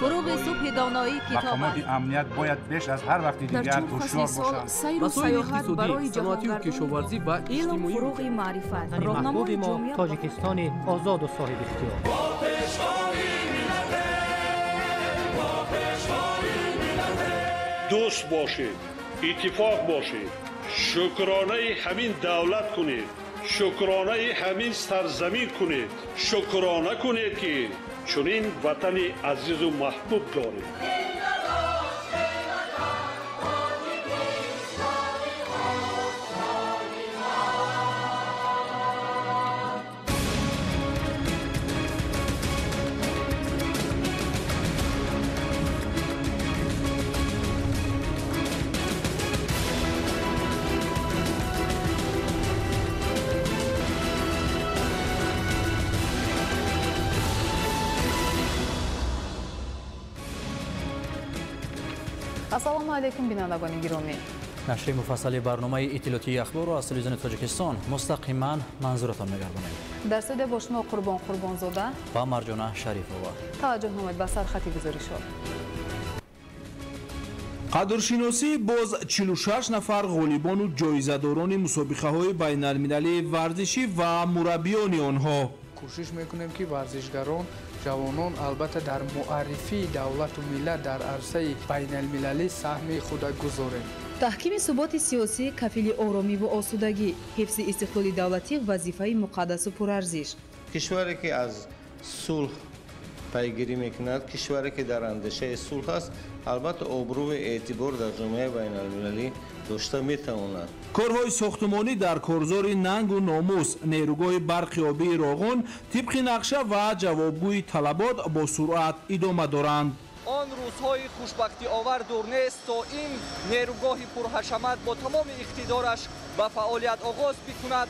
Фуруғи субҳи доноӣ китоб аст. Мақомоти амният бояд беш аз ҳар вақти дигар ҳушёр бошанд. Масоили иқтисодӣ, саноатию кишоварзӣ ва иҷтимоӣ. Фуруғи маърифат, маҳбуби мо Тоҷикистони озоду соҳибихтиёр. Дӯст бошед, иттифоқ бошед, шукронаи ҳамин давлат кунед, шукронаи ҳамин сарзамин кунед, шукрона кунед, ки чунин ватани азизу маҳбуб доред. Ассалому алайкум, бинандагони гиромӣ. Нашри муфассали барномаи иттилоотии ахборро аз телевизиони Тоҷикистон мустақиман манзуратон мегардонем. Дар студия бо шумо Қурбон Қурбонзода ва Марҷона Шарифова. Таваҷҷӯҳ намоед ба сархати гузоришҳо. Қадршиносӣ боз 46 нафар ғолибону ҷоизадорони мусобиқаҳои байналмилалии варзишӣ ва мураббиёни онҳо. Кӯшиш мекунем, ки варзишгарон, ҷавонон албатта дар муаррифии давлату миллат дар арсаи байналмилалӣ саҳми худа гузорем. Таҳкими суботи сиёсӣ кафили оромӣ ва осудагӣ, ҳифзи истиқлоли давлатӣ вазифаи муқаддасу пурарзиш. Кишваре ки аз сулҳ пайгирӣ мекунад, кишваре ки дар андешаи сулҳ аст, албатта обрӯи эътибор дар ҷомеаи байналмилалӣ дошта метавонад. Корҳои сохтумонӣ дар корзори нангу номус, нерӯгоҳи барқи обии Роғун тибқи нақша ва ҷавобгӯи талабот бо суръат идома доранд. Он рӯзҳои хушбахтиовар дур нест, то ин нерӯгоҳи пурҳашамат бо тамоми иқтидораш ба фаъолият оғоз бикунад.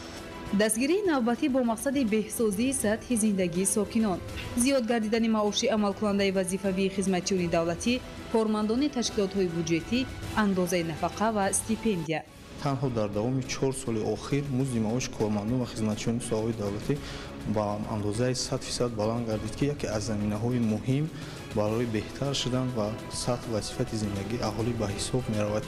Дастгирии навбатӣ бо мақсади беҳсозии сатҳи зиндагии сокинон, зиёд гардидани маоши амалкунандаи вазифавии хизматчиёни давлатӣ, кормандони ташкилотҳои буҷетӣ, андозаи нафақа ва стипендия. Танҳо дар давоми 4 соли охир музди маоши кормандон ва хизматчиёни соҳаҳои давлатӣ ба андозаи 100% баланд гардид, ки яке аз заминаҳои муҳим барои беҳтар шудан ва сатҳ ва сифати зиндагии аҳолӣ ба ҳисоб меравад.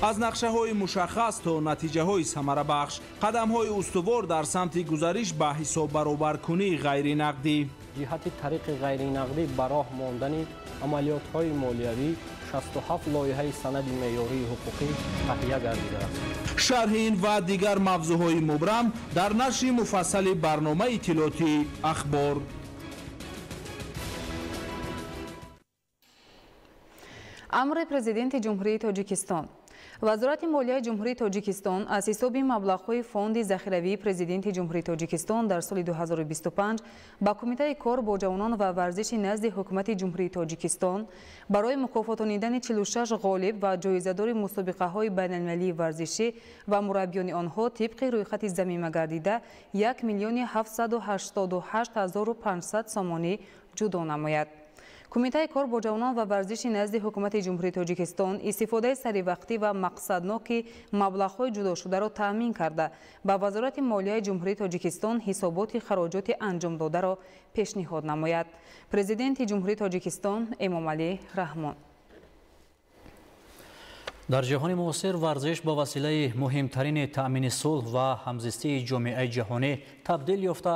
Аз нақшаҳои мушаххас то натиҷаҳои самарабахш, қадамҳои устувор дар самти гузариш ба ҳисоббаробаркунии ғайринақдӣ. Ҷиҳати тариқи ғайринақдӣ ба роҳ мондани амалиётҳои молиявӣ 67 лоиҳаи санади меъёрии ҳуқуқӣ таҳия гардидааст. Шарҳи ин ва дигар мавзӯъҳои мубрам дар нашри муфассали барномаи иттилоотии ахбор. Амри Президенти Ҷумҳурии Тоҷикистон. Вазорати молияи Ҷумҳурии Тоҷикистон аз ҳисоби маблағҳои фонди захиравии Президенти Ҷумҳурии Тоҷикистон дар соли 2025 ба Кумитаи кор бо ҷавонон ва варзиши назди Ҳукумати Ҷумҳурии Тоҷикистон барои мукофотонидани 46 ғолиб ва ҷоизадори мусобиқаҳои байналмилалии варзишӣ ва мураббиёни онҳо тибқи рӯйхати замима гардида 1 788 500 сомонӣ ҷудо намояд. Кумитаи кор бо ҷавонон ва варзиши назди Ҳукумати Ҷумҳурии Тоҷикистон истифодаи саривақтӣ ва мақсадноки маблағҳои ҷудошударо таъмин карда, ба Вазорати молияи Ҷумҳурии Тоҷикистон ҳисоботи хароҷоти анҷомдодаро пешниҳод намояд. Президенти Ҷумҳурии Тоҷикистон Эмомалӣ Раҳмон. Дар ҷаҳони муосир варзиш ба василаи муҳимтарини таъмини сулҳ ва ҳамзистии ҷомеаи ҷаҳонӣ табдил ёфта,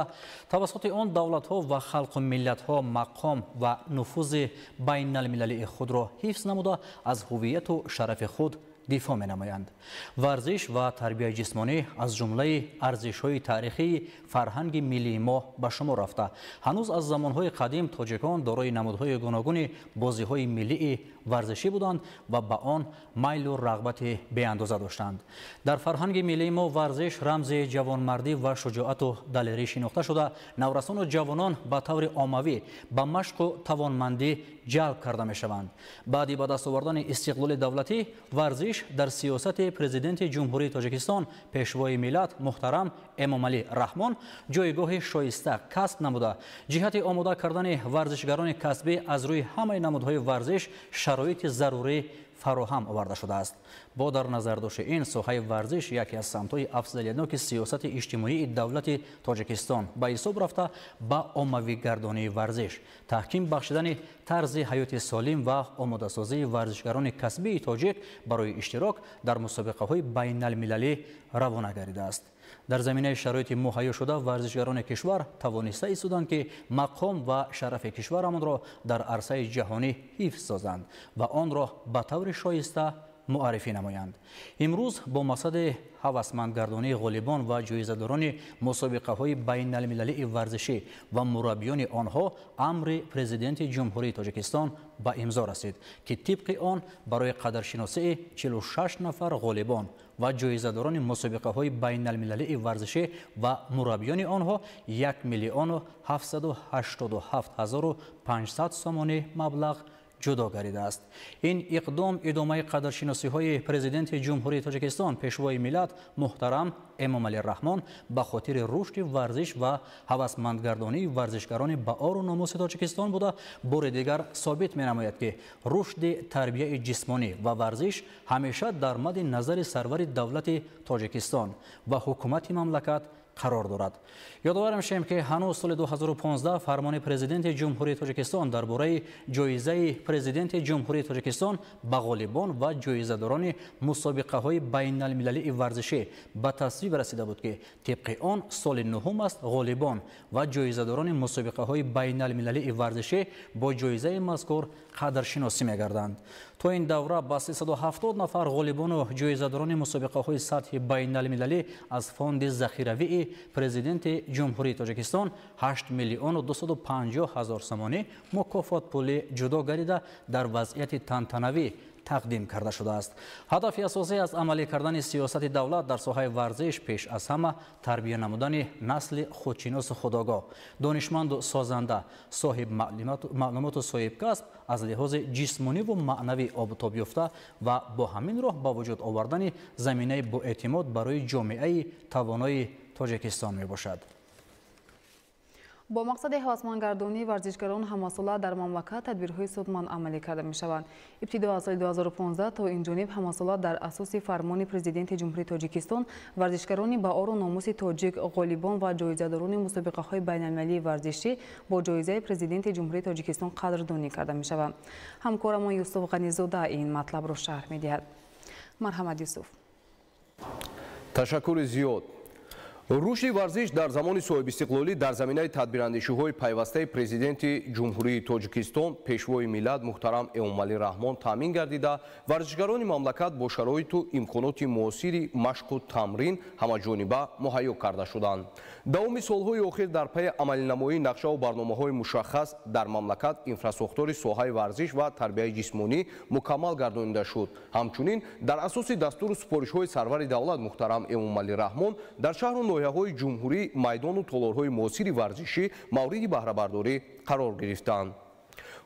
тавассути он давлатҳо ва халқу миллатҳо мақом ва нуфузи байналмилалии худро ҳифз намуда, аз ҳувияту шарафи худ дифоъ менамоянд. Варзиш ва тарбияи ҷисмонӣ аз ҷумлаи арзишҳои таърихии фарҳанги миллии мо ба шумор рафта. Ҳанӯз аз замонҳои қадим тоҷикон дорои намудҳои гуногуни бозиҳои миллии варзишӣ буданд ва ба он майлу рағбати беандоза доштанд. Дар фарҳанги миллии мо варзиш рамзи ҷавонмардӣ ва шуҷоату далерӣ шинохта шуда, наврасону ҷавонон ба таври оммавӣ ба машқу тавонмандӣ ҷалб карда мешаванд. Баъди ба даст овардани истиқлоли давлатӣ варзиш дар сиёсати Президенти Ҷумҳурии Тоҷикистон, Пешвои миллат муҳтарам Эмомалӣ Раҳмон ҷойгоҳи шоиста касб намуда, ҷиҳати омода кардани варзишгарони касбӣ аз рӯи ҳамаи намудҳои варзиш шароити зарурӣ фароҳам оварда шудааст. Бо дар назардошти ин соҳаи варзиш яке аз самтҳои афзалиятноки сиёсати иҷтимоии давлати Тоҷикистон ба ҳисоб рафта, ба оммавигардонии варзиш, таҳким бахшидани тарзи ҳаёти солим ва омодасозии варзишгарони касбии тоҷик барои иштирок дар мусобиқаҳои байналмилалӣ равона гардидааст. Дар заминаи шароити муҳайё шуда варзишгарони кишвар тавониста истоданд, ки мақом ва шарафи кишварамонро дар арсаи ҷаҳонӣ ҳифз созанд ва онро ба таври шоиста муаррифӣ намоянд. Имрӯз бо мақсади ҳавасмандгардонии ғолибон ва ҷоизадорони мусобиқаҳои байналмилалии варзишӣ ва мураббиёни онҳо амри Президенти Ҷумҳурии Тоҷикистон ба имзо расид, ки тибқи он барои қадршиносии 46 нафар ғолибон ва ҷоизадорони мусобиқаҳои байналмилалии варзишӣ ва мураббиёни онҳо 1 787 500 сомонӣ маблағ ҷудо гардидааст. Ин иқдом идомаи қадршиносиҳои Президенти Ҷумҳурии Тоҷикистон, Пешвои миллат муҳтарам Эмомалӣ Раҳмон ба хотири рушди варзиш ва ҳавасмандгардонии варзишгарони баору номуси Тоҷикистон буда, бори дигар собит менамояд, ки рушди тарбияи ҷисмонӣ ва варзиш ҳамеша дар мадди назари сарвари давлати Тоҷикистон ва ҳукумати мамлакат қарор дорад. Ёдовар мешавем, ки ҳанӯз соли 2015 фармони Президенти Ҷумҳурии Тоҷикистон дар бораи ҷоизаи Президенти Ҷумҳурии Тоҷикистон ба ғолибон ва ҷоизадорони мусобиқаҳои байналмилалии варзишӣ ба тасвиб расида буд, ки тибқи он соли нуҳум аст ғолибон ва ҷоизадорони мусобиқаҳои байналмилалии варзишӣ бо ҷоизаи мазкур қадршиносӣ мегарданд. То ин давра ба 370 нафар ғолибону ҷоизадорони мусобиқаҳои сатҳи байналмилалӣ аз фонди захиравии Президенти Ҷумҳурии Тоҷикистон 8 250 000 сомонӣ мукофотпулӣ ҷудо гардида дар вазъияти тантанавӣ тақдим карда шудааст. Ҳадафи асосӣ аз амалӣ кардани сиёсати давлат дар соҳаи варзиш пеш аз ҳама тарбия намудани насли худшиносу худогоҳ, донишманду созанда, соҳиб маълумоту соҳибкасб аз лиҳози ҷисмониву маънавӣ обутоб ёфта ва бо ҳамин роҳ ба вуҷуд овардани заминаи боэътимод барои ҷомеаи тавонои Тоҷикистон мебошад. Бо мақсади ҳавасмандгардонии варзишгарон ҳамасола дар мамлакат тадбирҳои судманд амалӣ карда мешаванд. Ибтидо аз соли 2015 то ин ҷониб ҳамасола дар асоси фармони Президенти Ҷумҳурии Тоҷикистон варзишгарони баору номуси тоҷик, ғолибон ва ҷоизадорони мусобиқаҳои байналмилалии варзишӣ бо ҷоизаи Президенти Ҷумҳурии Тоҷикистон қадрдонӣ карда мешаванд. Ҳамкорамон Юсуф Ғанизода ин матлабро шарҳ медиҳад. Марҳамат, Юсуф. Ташаккури зиёд. Рушди варзиш дар замони соҳибистиқлолӣ дар заминаи тадбирандешиҳои пайвастаи Президенти Ҷумҳурии Тоҷикистон, Пешвои миллат муҳтарам Эмомалӣ Раҳмон таъмин гардида, варзишгарони мамлакат бо шароиту имконоти муосири машқу тамрин ҳамаҷониба муҳайё карда шуданд. Давоми солҳои охир дар пайи амалинамоии нақшаву барномаҳои мушаххас дар мамлакат инфрасохтори соҳаи варзиш ва тарбияи ҷисмонӣ мукаммал гардонида шуд. Ҳамчунин дар асоси дастуру супоришҳои сарвари давлат муҳтарам Эмомалӣ Раҳмон дар шаҳру ноҳияҳои ҷумҳурӣ майдону толорҳои муосири варзишӣ мавриди баҳрабардорӣ қарор гирифтанд.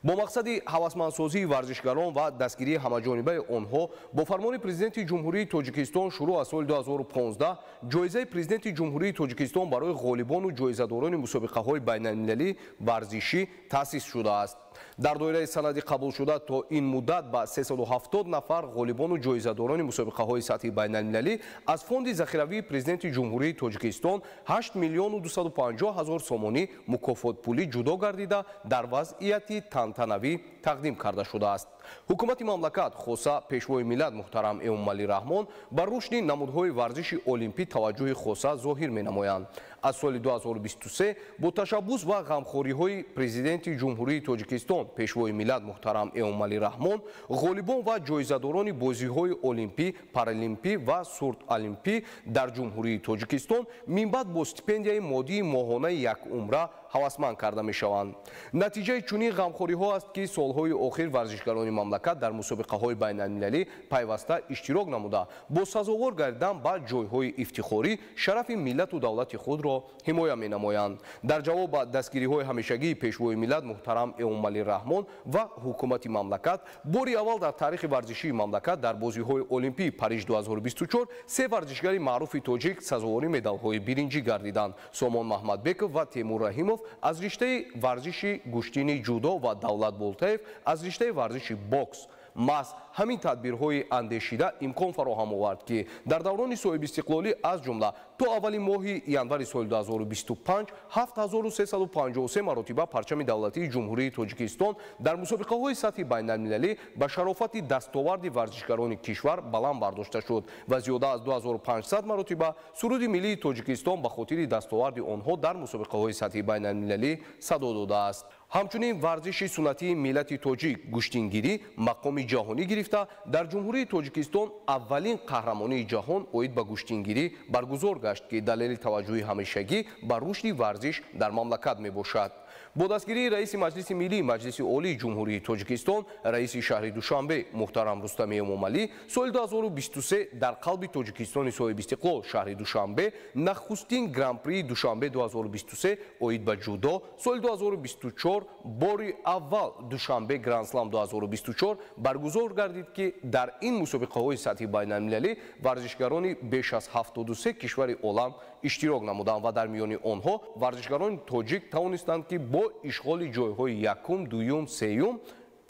Бо мақсади ҳавасмандсозии варзишгарон ва дастгирии ҳамаҷонибаи онҳо бо фармони Президенти Ҷумҳурии Тоҷикистон шурӯъ аз соли 2015 ҷоизаи Президенти Ҷумҳурии Тоҷикистон барои ғолибону ҷоизадорони мусобиқаҳои байналмилалӣ варзишӣ таъсис шудааст. Дар доираи санади қабулшуда то ин муддат ба 370 нафар ғолибону ҷоизадорони мусобиқаҳои сатҳи байналмилалӣ аз фонди захиравии Президенти Ҷумҳурии Тоҷикистон 8 250 000 сомонӣ мукофотпулӣ ҷудо гардида дар вазъияти тантанавӣ тақдим карда шудааст. Ҳукумати мамлакат, хоса Пешвои миллат муҳтарам Эмомалӣ Раҳмон ба рушди намудҳои варзиши олимпӣ таваҷҷӯҳи хоса зоҳир менамоянд. Аз соли 2023 бо ташаббус ва ғамхориҳои Президенти Ҷумҳурии Тоҷикистон, Пешвои миллат муҳтарам Эмомалӣ Раҳмон ғолибон ва ҷоизадорони бозиҳои олимпӣ, паралимпӣ ва сурдолимпӣ дар Ҷумҳурии Тоҷикистон минбаъд бо стипендияи моддии моҳонаи якумра ҳавасманд карда мешаванд. Натиҷаи чунин ғамхориҳо аст, ки солҳои охир варзишгарони мамлакат дар мусобиқаҳои байналмилалӣ пайваста иштирок намуда, бо сазовор гардан ба ҷойҳои ифтихорӣ шарафи миллату давлати худро ҳимоя менамоянд. Дар ҷавоб ба дастгириҳои ҳамешагии Пешвои миллат муҳтарам Эмомалӣ Раҳмон ва ҳукумати мамлакат бори аввал дар таърихи варзишии мамлакат дар бозиҳои олимпии Париж 2024 се варзишгари маъруфи тоҷик сазовори медалҳои биринҷӣ гардиданд. Сомон Маҳмадбеков ва Темур Раҳимов аз риштаи варзиши гӯштини ҷудо ва Давлат Болтаев аз риштаи варзиши бокс. Маҳз ҳамин тадбирҳои андешида имкон фароҳам овард, ки дар даврони соҳибистиқлолӣ, аз ҷумла то аввали моҳи январи соли 2025, 7353 маротиба парчами давлатии Ҷумҳурии Тоҷикистон дар мусобиқаҳои сатҳи байналмилалӣ ба шарофати дастоварди варзишгарони кишвар баланд бардошта шуд ва зиёда аз 2500 маротиба суруди миллии Тоҷикистон ба хотири дастоварди онҳо дар мусобиқаҳои сатҳи байналмилалӣ садо додааст. Ҳамчунин варзиши суннатии миллати тоҷик гӯштингирӣ мақоми ҷаҳонӣ гирифта, дар Ҷумҳурии Тоҷикистон аввалин қаҳрамонии ҷаҳон оид ба гӯштингирӣ баргузор гашт, ки далели таваҷҷӯҳи ҳамешагӣ ба рушди варзиш дар мамлакат мебошад. Бо дастгирии раиси Маҷлиси Миллии Маҷлиси Олии Ҷумҳурии Тоҷикистон, раиси шаҳри Душанбе муҳтарам Рустами Эмомалӣ, соли 2023 дар қалби Тоҷикистони соҳибистиқлол, шаҳри Душанбе, нахустин Гран-прии Душанбе 2023 оид ба ҷудо, соли 2024 бори аввал Душанбе Гранд-слам 2024 баргузор гардид, ки дар ин мусобиқаҳои сатҳи байналмилалӣ варзишгарони беш аз 73 кишвари олам иштирок намуданд ва дар миёни онҳо варзишгарони тоҷик тавонистанд, ки бо ишғоли ҷойҳои якум, дуюм, сеюм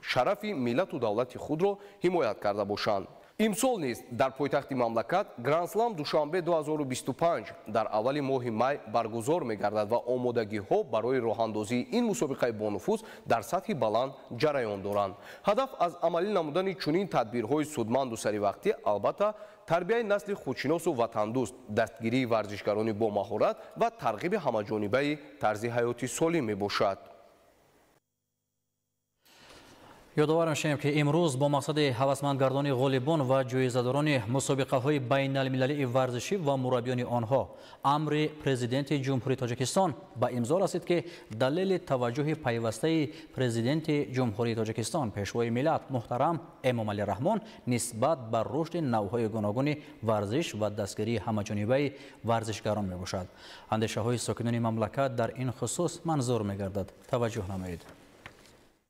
шарафи миллату давлати худро ҳимоят карда бошанд. Имсол низ дар пойтахти мамлакат Гранд-слам Душанбе 2025 дар аввали моҳи май баргузор мегардад ва омодагиҳо барои роҳандозии ин мусобиқаи бонуфуз дар сатҳи баланд ҷараён доранд. Ҳадаф аз амалӣ намудани чунин тадбирҳои судманду саривақтӣ албатта тарбияи насли худшиносу ватандӯст, дастгирии варзишгарони бомаҳорат ва тарғиби ҳамаҷонибаи тарзи ҳаёти солим мебошад. Ёдовар мешавем, ки имрӯз бо мақсади ҳавасмандгардони ғолибон ва ҷоизадорони мусобиқаҳои байналмилалии варзишӣ ва мураббиёни онҳо амри Президенти Ҷумҳурии Тоҷикистон ба имзо расид, ки далели таваҷҷӯҳи пайвастаи Президенти Ҷумҳурии Тоҷикистон, Пешвои миллат муҳтарам Эмомалӣ Раҳмон нисбат ба рушди навъҳои гуногуни варзиш ва дастгирии ҳамаҷонибаи варзишгарон мебошад. Андешаҳои сокинони мамлакат дар ин хусус манзур мегардад. Таваҷҷӯҳ намоед.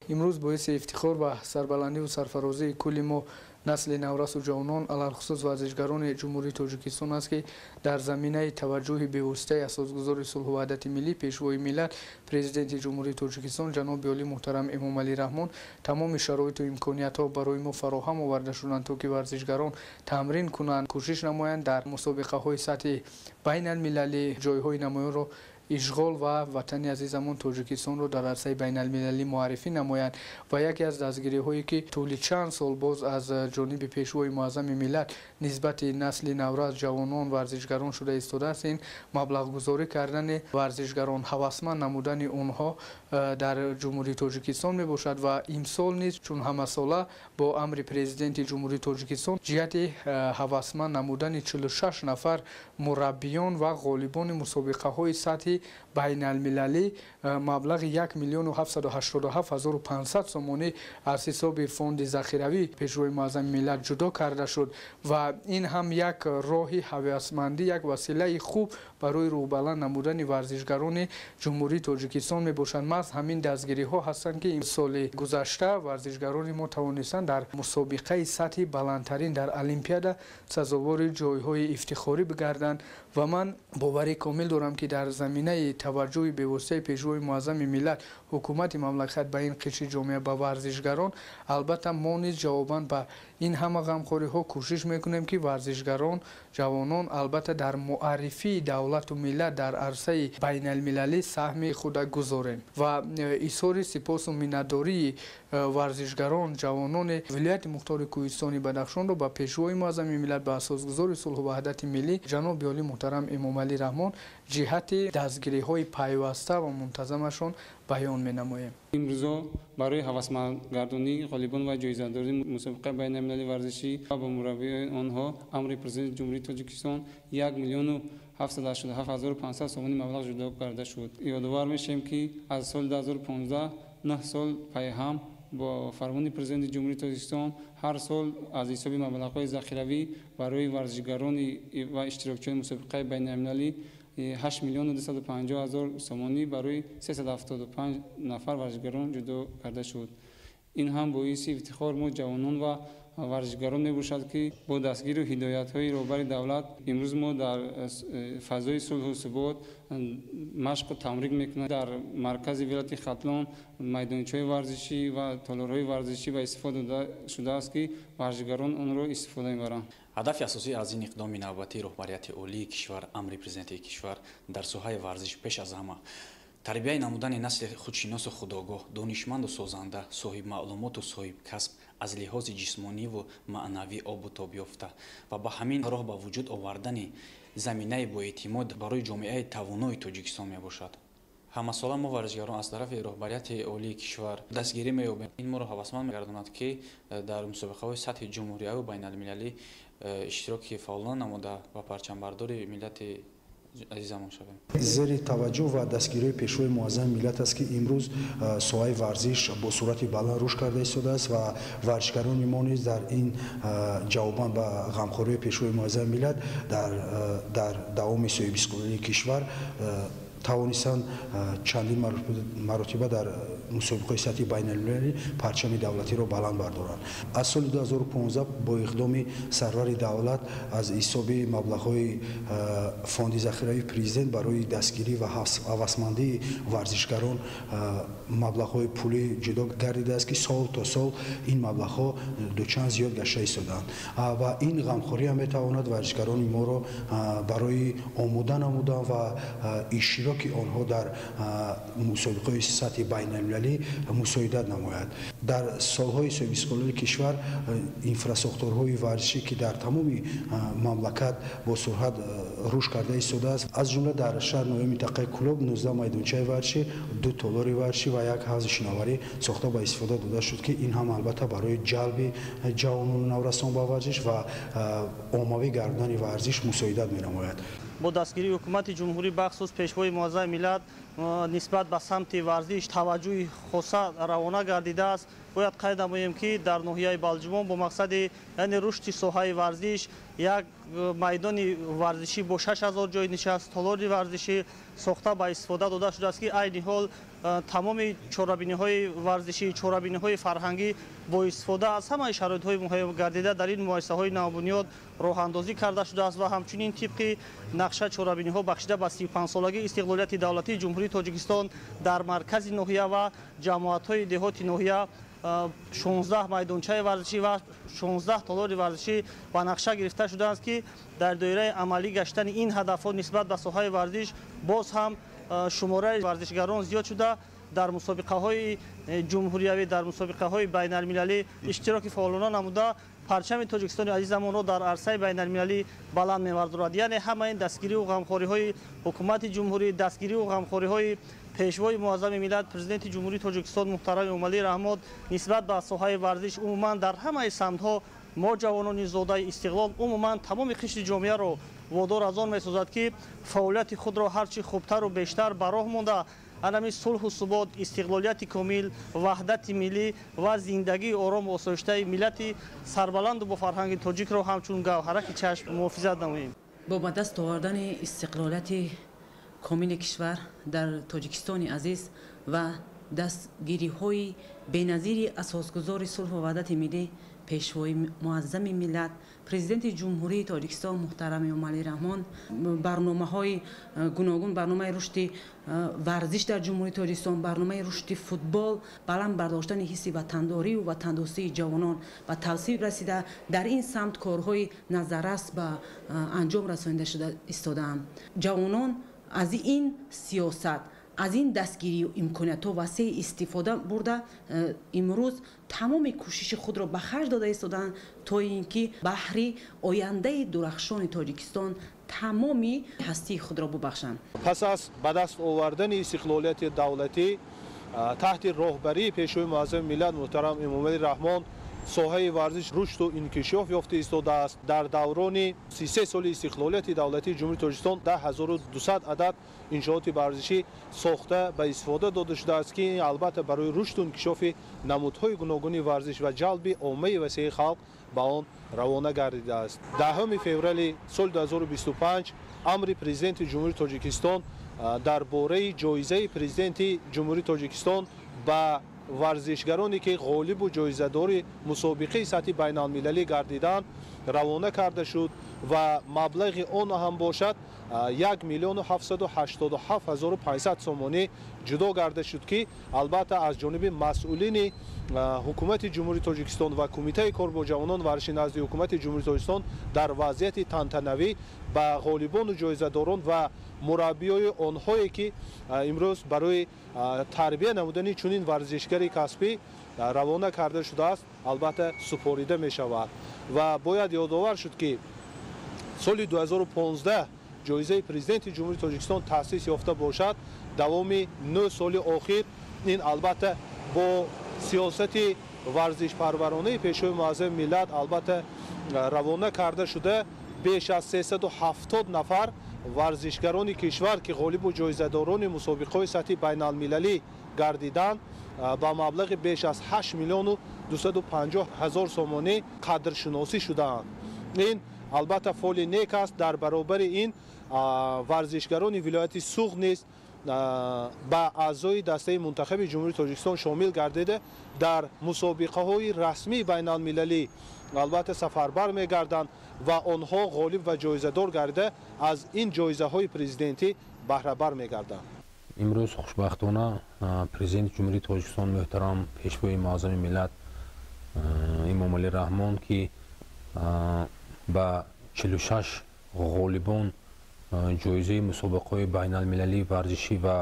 Имрӯз боиси ифтихор ва сарбаландиву сарфарозии кулли мо, насли наврасу ҷавонон, алалхусус варзишгарони Ҷумҳурии Тоҷикистон аст, ки дар заминаи таваҷҷӯҳи бевоситаи асосгузори сулҳу ваҳдати миллӣ, Пешвои миллат, Президенти Ҷумҳурии Тоҷикистон ҷаноби олӣ муҳтарам Эмомалӣ Раҳмон тамоми шароиту имкониятҳо барои мо фароҳам оварда шуданд, то ки варзишгарон тамрин кунанд, кӯшиш намоянд дар мусобиқаҳои сатҳи байналмилалӣ ҷойҳои намоёнро ишғол ва ватани азизамон Тоҷикистонро дар арсаи байналмилалӣ муаррифӣ намоянд. Ва яке аз дастгириҳое, ки тӯли чанд сол боз аз ҷониби Пешвои муаззами миллат нисбати насли наврас, ҷавонон, варзишгарон шуда истодааст, ин маблағгузорӣ кардани варзишгарон, ҳавасманд намудани онҳо дар Ҷумҳурии Тоҷикистон мебошад. Ва имсол низ чун ҳамасола бо амри Президенти Ҷумҳурии Тоҷикистон ҷиҳати ҳавасманд намудани 46 нафар мураббиён ва ғолибони мусобиқаҳои сатҳи байналмилалӣ маблағи 1 787 500 сомонӣ аз ҳисоби фонди захиравӣ Пешвои муаззами миллат ҷудо карда шуд. Ва ин ҳам як роҳи ҳавасмандӣ, як василаи хуб барои рӯҳбаланд намудани варзишгарони Ҷумҳурии Тоҷикистон мебошанд. Маҳз ҳамин дастгириҳо ҳастанд, ки соли гузашта варзишгарони мо тавонистанд дар мусобиқаи сатҳи баландтарин дар Олимпиада сазовори ҷойҳои ифтихорӣ бигарданд. Ва ман боварӣ комил дорам, ки дар заминаи таваҷҷӯҳи бевоситаи Пешвои муаззами миллат, ҳукумати мамлакат ба ин қишри ҷомеа, ба варзишгарон, албатта мо низ ҷавобан ба ин ҳама ғамхориҳо кӯшиш мекунем, ки варзишгарон, ҷавонон албатта дар муаррифии давлату миллат дар арсаи байналмилалӣ саҳми худа гузорем. Ва изҳори сипосу миннатдории варзишгарон, ҷавонони вилояти мухтори Кӯҳистони Бадахшонро ба Пешвои муаззами миллат, ба асосгузори сулҳу ваҳдати миллӣ ҷаноби олӣ муҳтарам Эмомалӣ Раҳмон ҷиҳати дастгириҳои пайваста ва мунтазамашон баён менамоем. Имрӯзо барои ҳавасмандгардонии ғолибон ва ҷоизадорони мусобиқаи байналмилалии варзишӣ ва ба мураббиёни онҳо амри Президенти Ҷумҳурии Тоҷикистон 1 787 500 сомонӣ маблағ ҷудо карда шуд. Ёдовар мешавем, ки аз соли 2015 9 сол пайҳам бо фармони Президенти Ҷумҳурии Тоҷикистон ҳар сол аз ҳисоби маблағҳои захиравӣ барои варзишгарони ва иштирокчиёни мусобиқаи байналмилалӣ 8 250 000 сомонӣ барои 375 нафар варзишгарон ҷудо карда шуд. Ин ҳам боиси ифтихор мо ҷавонон ва варзишгарон мебошад, ки бо дастгирию ҳидоятҳои роҳбари давлат имрӯз мо дар фазои сулҳу субот машқу тамрин мекунем. Дар маркази вилояти Хатлон майдончаҳои варзишӣ ва толорҳои варзишӣ ба истифода дода шудааст, ки варзишгарон онро истифода мебаранд. Ҳадафи асосӣ аз ин иқдоми навбатии роҳбарияти олии кишвар, амри президенти кишвар дар соҳаи варзиш пеш аз ҳама тарбияи намудани насли худшиносу худогоҳ, донишманду созанда, соҳибмаълумоту соҳибкасб, аз лиҳози ҷисмониву маънавӣ обу тоб ёфта ва ба ҳамин роҳ ба вуҷуд овардани заминаи боэътимод барои ҷомеаи тавонои Тоҷикистон мебошад. Ҳамасола мо варзишгарон аз тарафи роҳбарияти олии кишвар дастгирӣ меёбем. Ин моро ҳавасманд мегардонад, ки дар мусобиқаҳои сатҳи ҷумҳурияву байналмилалӣ иштироки фаъолона намуда ва парчамбардори миллати азизамон шавем. Зери таваҷҷӯҳ ва дастгириҳои пешвои муаззами миллат аст, ки имрӯз соҳаи варзиш бо суръати баланд рушд карда истодааст ва варзишгарони мо низ дар ин ҷавобан ба ғамхориҳои пешвои муаззами миллат дар давоми соҳибистиқлолии кишвар тавонистанд чандин маротиба дар мусобиқаҳои сатҳи байналмилалӣ парчами давлатиро баланд бардоранд. Аз соли 2015 бо иқдоми сарвари давлат аз ҳисоби маблағҳои фонди захиравии президент барои дастгирӣ ва ҳавасмандии варзишгарон маблағҳои пулӣ ҷудо гардидааст, ки сол то сол ин маблағҳо дучанд зиёд гашта истодаанд ва ин ғамхориам метавонад варзишгарони моро барои омода намудан ва иштироки онҳо дар мусобиқаҳои сатҳи байналмилалӣ мусоидат намояд. Дар солҳои соҳибистиқлолии кишвар инфрасохторҳои варзишӣ, ки дар тамоми мамлакат бо суръат рушд карда истодааст, аз ҷумла дар шаҳр ноҳияи минтақаи Кӯлоб 19 майдончаи варзишӣ, 2 толори варзишӣ ва як ҳавзи шиноварӣ сохта ба истифода дода шуд, ки ин ҳам албатта барои ҷалби ҷавонону наврасон ба варзиш ва оммавӣ гардонани варзиш мусоидат менамояд. Бо дастгирии ҳукумати ҷумҳурӣ, бахусус пешвои муаззами миллат, нисбат ба самти варзиш таваҷҷӯҳи хоса равона гардидааст. Бояд қайд намоем, ки дар ноҳияи Балҷумон бо мақсади яъне рушди соҳаи варзиш як майдони варзишӣ бо 6000 ҷойи нишаст, толори варзишӣ сохта ба истифода дода шудааст, ки айни ҳол тамоми чорабиниҳои варзишӣ, чорабиниҳои фарҳангӣ бо истифода аз ҳамаи шароитҳои муҳайё гардида дар ин муассисаҳои навбунёд роҳандозӣ карда шудааст ва ҳамчунин тибқи нақша чорабиниҳо бахшида ба 35-солагии истиқлолияти давлатии Ҷумҳурии Тоҷикистон дар маркази ноҳия ва ҷамоатҳои деҳоти ноҳия 16 майдончаи варзишӣ ва 16 толори варзишӣ ба нақша гирифта шудаанд, ки дар доираи амалӣ гаштани ин ҳадафҳо нисбат ба соҳаи варзиш боз ҳам шумораи варзишгарон зиёд шуда, дар мусобиқаҳои ҷумҳуриявӣ, дар мусобиқаҳои байналмилалӣ иштироки фаъолона намуда парчами Тоҷикистони азизамонро дар арсаи байналмилалӣ баланд мевардорад. Яъне ҳамаи ин дастгириву ғамхориҳои ҳукумати ҷумҳурӣ, дастгириву ғамхориҳои пешвои муаззами миллат, президенти Ҷумҳурии Тоҷикистон муҳтарам Эмомалӣ Раҳмон нисбат ба соҳаи варзиш умуман дар ҳамаи самтҳо мо ҷавонони зодаи истиқлол, умуман тамоми қишри ҷомеаро водор аз он месозад, ки фаъолияти худро ҳарчи хубтару бештар ба роҳ монда, анами сулҳу субот, истиқлолияти комил, ваҳдати миллӣ ва зиндагии орому осоиштаи миллати сарбаланду бо фарҳанги тоҷикро ҳамчун гавҳараки чашм муҳофизат намоем. Бо ба даст овардани истиқлолияти комили кишвар дар Тоҷикистони азиз ва дастгириҳои беназири асосгузори сулҳу ваҳдати миллӣ, пешвои муаззами миллат, президенти Ҷумҳурии Тоҷикистон муҳтарам Эмомалӣ Раҳмон, барномаҳои гуногун, барномаи рушди варзиш дар Ҷумҳурии Тоҷикистон, барномаи рушди футбол, баланд бардоштани ҳисси ватандорию ватандӯстии ҷавонон ба тавсиб расида, дар ин самт корҳои назаррас ба анҷом расонида шуда истодаанд. Ҷавонон аз ин сиёсат, аз ин дастгирию имкониятҳо васеъ истифода бурда, имрӯз тамоми кӯшиши худро ба харҷ дода истодаанд, то ин ки баҳри ояндаи дурахшони Тоҷикистон тамоми ҳастии худро бубахшанд. Пас аз ба даст овардани истиқлолияти давлатӣ таҳти роҳбарии пешвои муаззами миллат муҳтарам Эмомалӣ Раҳмон соҳаи варзиш рушду инкишоф ёфта истодааст. Дар даврони 33 соли истиқлолияти давлатии Ҷумҳурии Тоҷикистон 10200 адад иншооти варзишӣ сохта ба истифода дода шудааст, ки албатта барои рушду инкишофи намудҳои гуногуни варзиш ва ҷалби оммаи васеи халқ ба он равона гардидааст. 10 феврали соли 2025 амри президенти Ҷумҳурии Тоҷикистон дар бораи ҷоизаи президенти Ҷумҳурии Тоҷикистон ба варзишгароне ки ғолибу ҷоизадори мусобиқаи сатҳи байналмилалӣ гардиданд равона карда шуд ва маблағи он ҳам бошад 1 787 500 сомонӣ ҷудо гарда шуд, ки албатта аз ҷониби масъулини ҳукумати Ҷумҳурии Тоҷикистон ва Кумитаи кор бо ҷавонон варзиши назди ҳукумати Ҷумҳурии Тоҷикистон дар вазъияти тантанавӣ ба ғолибону ҷоизадорон ва мураббиёи онҳое ки имрӯз барои тарбия намудани чунин варзишгари касбӣ равона карда шудааст, албатта супорида мешавад. Ва бояд ёдовар шуд, ки соли 2015 ҷоизаи Президенти Ҷумҳурии Тоҷикистон таъсис ёфта бошад, давоми 9 соли охир ин албатта бо сиёсати варзишпарваронаи Пешвои муаззами миллат албатта равона карда шуда беш аз 370 нафар варзишгарони кишвар ки ғолибу ҷоизадорони мусобиқаҳои сатҳи байналмилалӣ гардиданд ба маблағи беш аз 8 250 000 сомонӣ қадршиносӣ шудаанд. Ин албатта фоли нек аст. Дар баробари ин варзишгарони вилояти Суғд низ ба аъзои дастаи мунтахаби Ҷумҳурии Тоҷикистон шомил гардида дар мусобиқаҳои расмии байналмилалӣ албатта сафарбар мегарданд ва онҳо ғолиб ва ҷоизадор гардида аз ин ҷоизаҳои президентӣ баҳрабар мегарданд. Имрӯз хушбахтона Президенти Ҷумҳурии Тоҷикистон муҳтарам Пешвои муаззами миллат Эмомалӣ Раҳмон, ки ба 46 ғолибон ҷоизаи мусобиқаҳои байналмилалии варзишӣ ва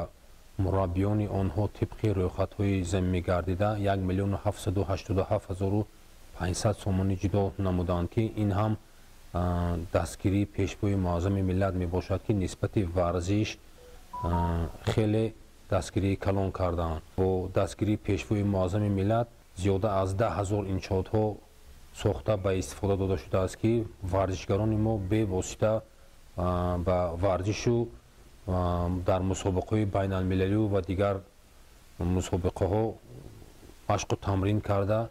мураббиёни онҳо тибқи рӯйхатҳои замимӣ гардида 1 787 500 сомонӣ ҷудо намуданд, ки ин ҳам дастгирии Пешвои муаззами миллат мебошад, ки нисбати варзиш хеле дастгирии калон кардаанд. Бо дастгирии Пешвои муаззами миллат зиёда аз 10 000 иншоотҳо сохта ба истифода дода шудааст, ки варзишгарони мо бевосита ба варзишу дар мусобиқаҳои байналмилалию ва дигар мусобиқаҳо машқу тамрин карда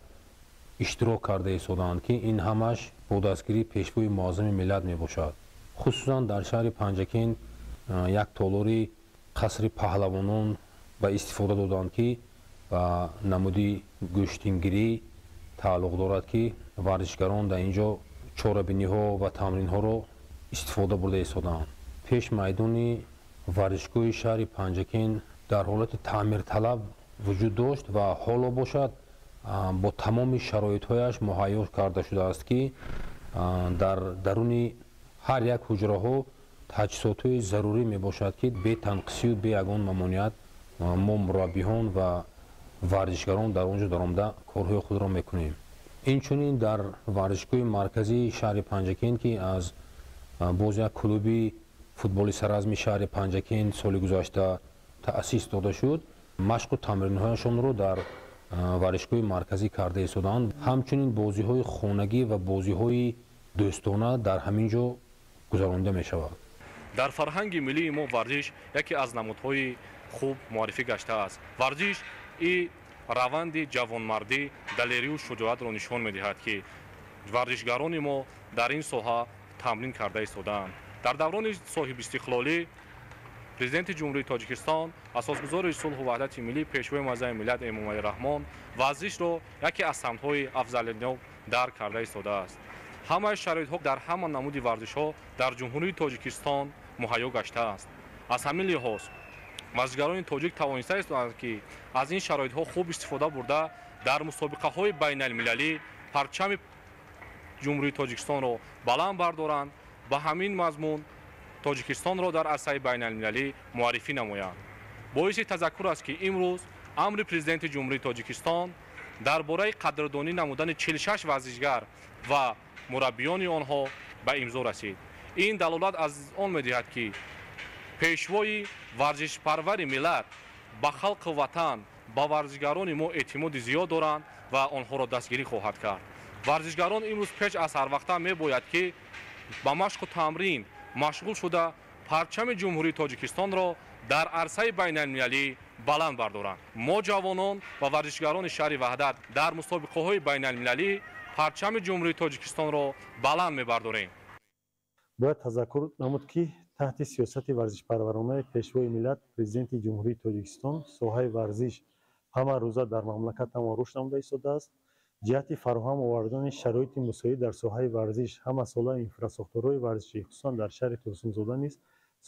иштирок карда истодаанд, ки ин ҳамаш бо дастгирии Пешвои муаззами миллат мебошад. Хусусан дар шаҳри Панҷакент як толори қасри паҳлавонон ба истифода доданд, ки ба намуди гӯштингирӣ тааллуқ дорад, ки варзишгарон дар ин ҷо чорабиниҳо ва тамринҳоро истифода бурда истодаанд. Пеш майдони варзишгоҳи шаҳри Панҷакент дар ҳолати таъмирталаб вуҷуд дошт ва ҳоло бошад бо тамоми шароитҳояш муҳайё карда шудааст, ки дар даруни ҳар як ҳуҷраҳо таҷҳизотҳои зарурӣ мебошад, ки бе танқисию бе ягон мамоният мо мураббиҳон ва варзишгарон дар он ҷо даромада корҳои худро мекунем. Инчунин дар варзишгоҳи марказии шаҳри Панҷакент, ки аз боз як клуби футболи саразми шаҳри Панҷакент соли гузашта таъсис дода шуд, машқу тамринҳояшонро дар варзишгоҳи марказӣ карда истодаанд. Ҳамчунин бозиҳои хонагӣ ва бозиҳои дӯстона дар ҳамин ҷо гузаронида мешавад. Дар фарҳанги миллии мо варзиш яке аз намудҳои хуб муаррифӣ гаштааст. Варзиш и раванди ҷавонмардӣ, далерию шуҷоатро нишон медиҳад, ки варзишгарони мо дар ин соҳа тамрин карда истодаанд. Дар даврони соҳибистиқлолӣ Президенти Ҷумҳурии Тоҷикистон, асосгузори сулҳу ваҳдати миллӣ, Пешвои муаззами миллат Эмомалӣ Раҳмон варзишро яке аз самтҳои афзалиятнок дарк карда истодааст. Ҳамаи шароитҳо дар ҳама намуди варзишҳо дар Ҷумҳурии Тоҷикистон муҳайё гаштааст. Аз ҳамин лиҳоз варзишгарони тоҷик тавониста истодаанд, ки аз ин шароитҳо хуб истифода бурда дар мусобиқаҳои байналмилалӣ парчами Ҷумҳурии Тоҷикистонро баланд бардоранд, ба ҳамин мазмун Тоҷикистонро дар арсаи байналмилалӣ муаррифӣ намоянд. Боиси тазаккур аст, ки имрӯз амри Президенти Ҷумҳурии Тоҷикистон дар бораи қадрдонӣ намудани 46 варзишгар ва мураббиёни онҳо ба имзо расид. Ин далолат аз он медиҳад, ки пешвои варзишпарвари миллат ба халқу ватан, ба варзишгарони мо эътимоди зиёд доранд ва онҳоро дастгирӣ хоҳад кард. Варзишгарон имрӯз пеш аз ҳар вақта мебояд, ки ба машқу тамрин машғул шуда парчами Ҷумҳурии Тоҷикистонро дар арсаи байналмилалӣ баланд бардоранд. Мо ҷавонон ва варзишгарони шаҳри Ваҳдат дар мусобиқаҳои байналмилалӣ парчами Ҷумҳурии Тоҷикистонро баланд мебардорем. Бояд тазаккур намуд, ки таҳти сиёсати варзишпарваронаи Пешвои миллат, Президенти Ҷумҳурии Тоҷикистон, соҳаи варзиш ҳама рӯза дар мамлакатамон рушд намуда истодааст. Ҷиҳати фароҳам овардани шароити мусоид дар соҳаи варзиш ҳамасола инфрасохторҳои варзишӣ, хусусан дар шаҳри Турсунзода низ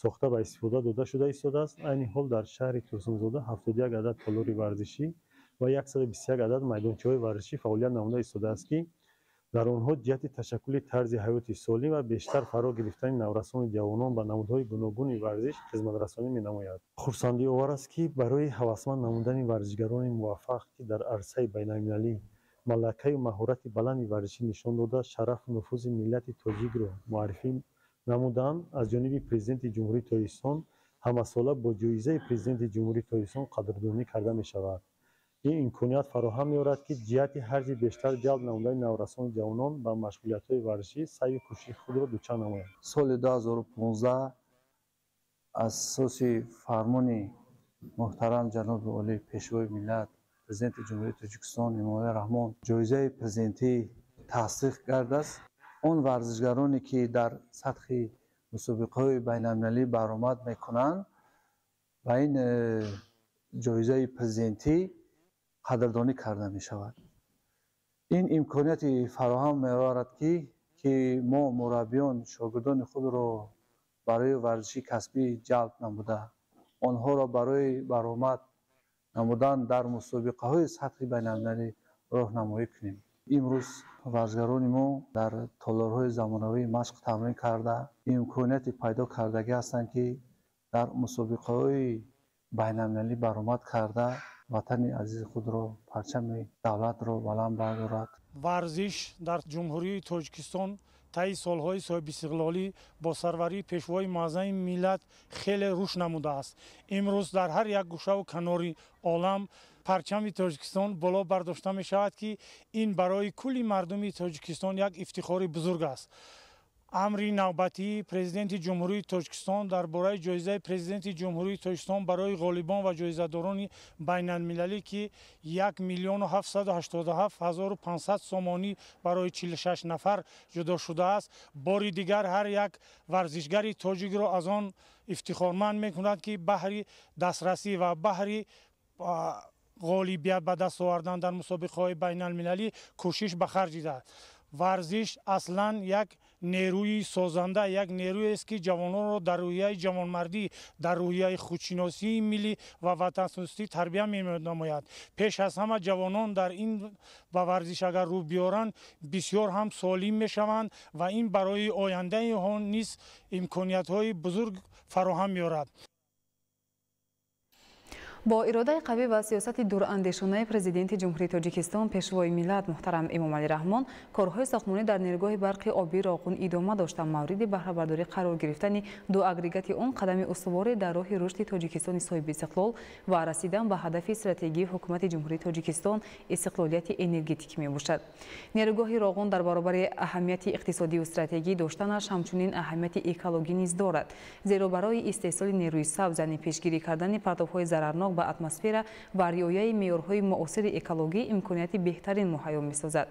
сохта ба истифода дода шуда истодааст. Айни ҳол дар шаҳри Турсунзода 71 адад толори варзишӣ ва 121 адад майдончаҳои варзишӣ фаъолият намуда истодааст, ки дар онҳо ҷиҳати ташаккули тарзи ҳаёти солим ва бештар фаро гирифтани наврасону ҷавонон ба намудҳои гуногуни варзиш хизматрасонӣ менамояд. Хурсандиовар аст, ки барои ҳавасманд намудани варзишгарони муваффақ, ки дар арсаи байналмилалӣ малакаю маҳорати баланди варзишӣ нишон дода, шарафу нуфузи миллати тоҷикро муаррифӣ намуданд, аз ҷониби Президенти Ҷумҳурии Тоҷикистон ҳамасола бо ҷоизаи Президенти Ҷумҳурии Тоҷикистон қадрдонӣ карда мешавад. Ин имконият фароҳам меорад, ки ҷиҳати ҳарчи бештар ҷалб намудани наврасону ҷавонон ба машғулиятҳои варзишӣ саъю кӯшиши худро дучанд намояд. Соли 2015 аз асоси фармони муҳтарам ҷаноби олӣ Пешвои миллат, Президенти Ҷумҳурии Тоҷикистон Эмомалӣ Раҳмон ҷоизаи президентӣ тасдиқ гардааст. Он варзишгароне ки дар сатҳи мусобиқаҳои байналмилалӣ баромад мекунанд, ба ин ҷоизаи президентӣ қадрдонӣ карда мешавад. Ин имконияти фароҳам меорад, ки мо мураббиён шогирдони худро барои варзиши касбӣ ҷалб намуда, онҳоро барои баромад намудан дар мусобиқаҳои сатҳи байналмилалӣ роҳнамоӣ кунем. Имрӯз варзишгарони мо дар толорҳои замонавӣ машқ тамрин карда, имконияти пайдо кардагӣ ҳастанд, ки дар мусобиқаҳои байналмилалӣ баромад карда, ватани азизи худро, парчами давлатро баланд бардорад. Варзиш дар Ҷумҳурии Тоҷикистон таи солҳои соҳибистиқлолӣ бо сарварии Пешвои муаззами миллат хеле рушд намудааст. Имрӯз дар ҳар як гӯшаву канори олам парчами Тоҷикистон боло бардошта мешавад, ки ин барои кулли мардуми Тоҷикистон як ифтихори бузург аст. Амри навбатии Президенти Ҷумҳурии Тоҷикистон дар бораи ҷоизаи Президенти Ҷумҳурии Тоҷикистон барои ғолибон ва ҷоизадорони байналмилалӣ, ки 1 787 500 сомонӣ барои 46 нафар ҷудо шудааст, бори дигар ҳар як варзишгари тоҷикро аз он ифтихорманд мекунад, ки баҳри дастрасӣ ва баҳри ғолибият ба даст овардан дар мусобиқаҳои байналмилалӣ кӯшиш ба харҷ диҳад. Варзиш аслан як нерӯи созанда, як нерӯест, ки ҷавононро дар рӯҳияи ҷавонмардӣ, дар рӯҳияи худшиносии миллӣ ва ватандӯстӣ тарбия менамояд. Пеш аз ҳама ҷавонон дар ин ба варзиш агар рӯ биёранд, бисёр ҳам солим мешаванд ва ин барои ояндаи онҳо низ имкониятҳои бузург фароҳам меорад. Бо иродаи қавӣ ва сиёсати дурандешонаи Президенти Ҷумҳурии Тоҷикистон Пешвои миллат муҳтарам Эмомалӣ Раҳмон корҳои сохтмонӣ дар нерӯгоҳи барқи обии Роғун идома дошта, мавриди баҳрабардорӣ қарор гирифтани ду агрегати он қадами устуворе дар роҳи рушди Тоҷикистони соҳибистиқлол ва расидан ба ҳадафи стратегии Ҳукумати Ҷумҳурии Тоҷикистон истиқлолияти энергетикӣ мебошад. Нерӯгоҳи Роғун дар баробари аҳамияти иқтисодию стратегӣ доштанаш ҳамчунин аҳамияти экологӣ низ дорад, зеро барои истеҳсоли нерӯи сабз, яъне пешгирӣ кардани партовҳои зарарнок ба атмосфера ва риояи меъёрҳои муосири экологӣ имконияти беҳтарин муҳайё месозад.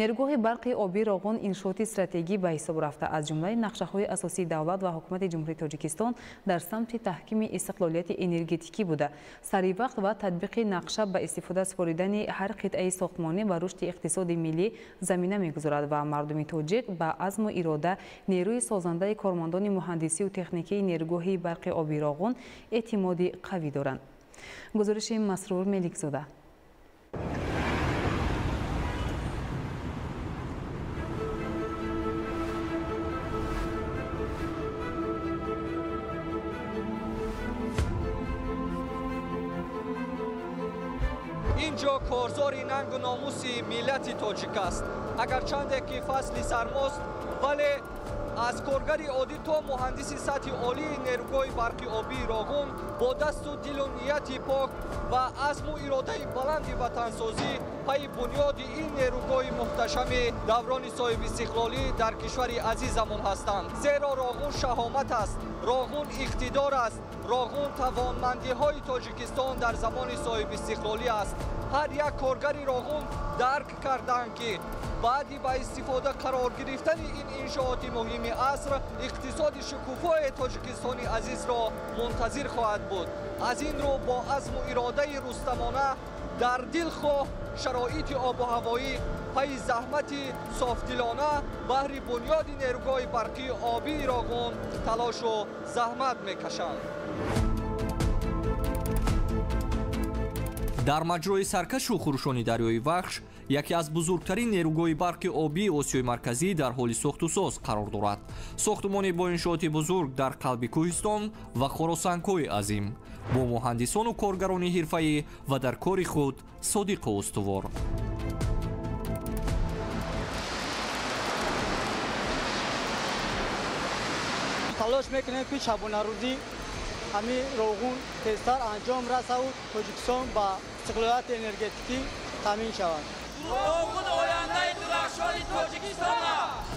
Нерӯгоҳи барқи обии Роғун иншооти стратегӣ ба ҳисоб рафта, аз ҷумлаи нақшаҳои асосии давлат ва Ҳукумати Ҷумҳурии Тоҷикистон дар самти таҳкими истиқлолияти энергетикӣ буда, саривақт ва татбиқи нақша ба истифода супоридани ҳар қитъаи сохтмонӣ ва рушди иқтисоди миллӣ замина мегузорад ва мардуми тоҷик ба азму ирода нерӯи созандаи кормандони муҳандисию техникии нерӯгоҳи барқи обии Роғун эътимоди қавӣ доранд. Гузориши Масрур Меликзода. Инҷо корзори нангу номуси миллати тоҷик аст. Агарчанде ки фасли сармост, вале аз коргари оддӣ то муҳандиси сатҳи олии нерӯгоҳи барқи обии Роғун бо дасту дилу нияти пок ва азму иродаи баланди ватансозӣ пайи бунёди ин нерӯгоҳи муҳташами даврони соҳибистиқлолӣ дар кишвари азизамон ҳастанд. Зеро Роғун шаҳомат аст, Роғун иқтидор аст, Роғун тавонмандиҳои Тоҷикистон дар замони соҳибистиқлолӣ аст. Ҳар як коргари Роғун дарк карданд, ки баъди ба истифода қарор гирифтани ин иншооти муҳими аср иқтисоди шукуфои Тоҷикистони азизро мунтазир хоҳад буд. Аз ин рӯ бо азму иродаи рустамона Дар дилхоҳ шароити обу ҳавоӣ пайи заҳмати софдилона баҳри бунёди нерӯгоҳи барқии обии Роғун талошу заҳмат мекашанд. Дар маҷрои саркашу хурӯшони дарёи Вахш яке аз бузургтарин нерӯгоҳи барқи обии Осиёи Марказӣ дар ҳоли сохтусоз қарор дорад. Сохтумони бо иншооти бузург дар қалби кӯҳистон ва хоросангҳои азим бо муҳандисону коргарони ҳирфаӣ ва дар кори худ содиқу устувор. Талош мекунем, ки шабонарӯзӣ ҳамин Роғун тезтар анҷом расаву Тоҷикистон ба истиқлолияти энергетикӣ таъмин шавад. Роғун ояндаи дурахшони Тоҷикистон аст.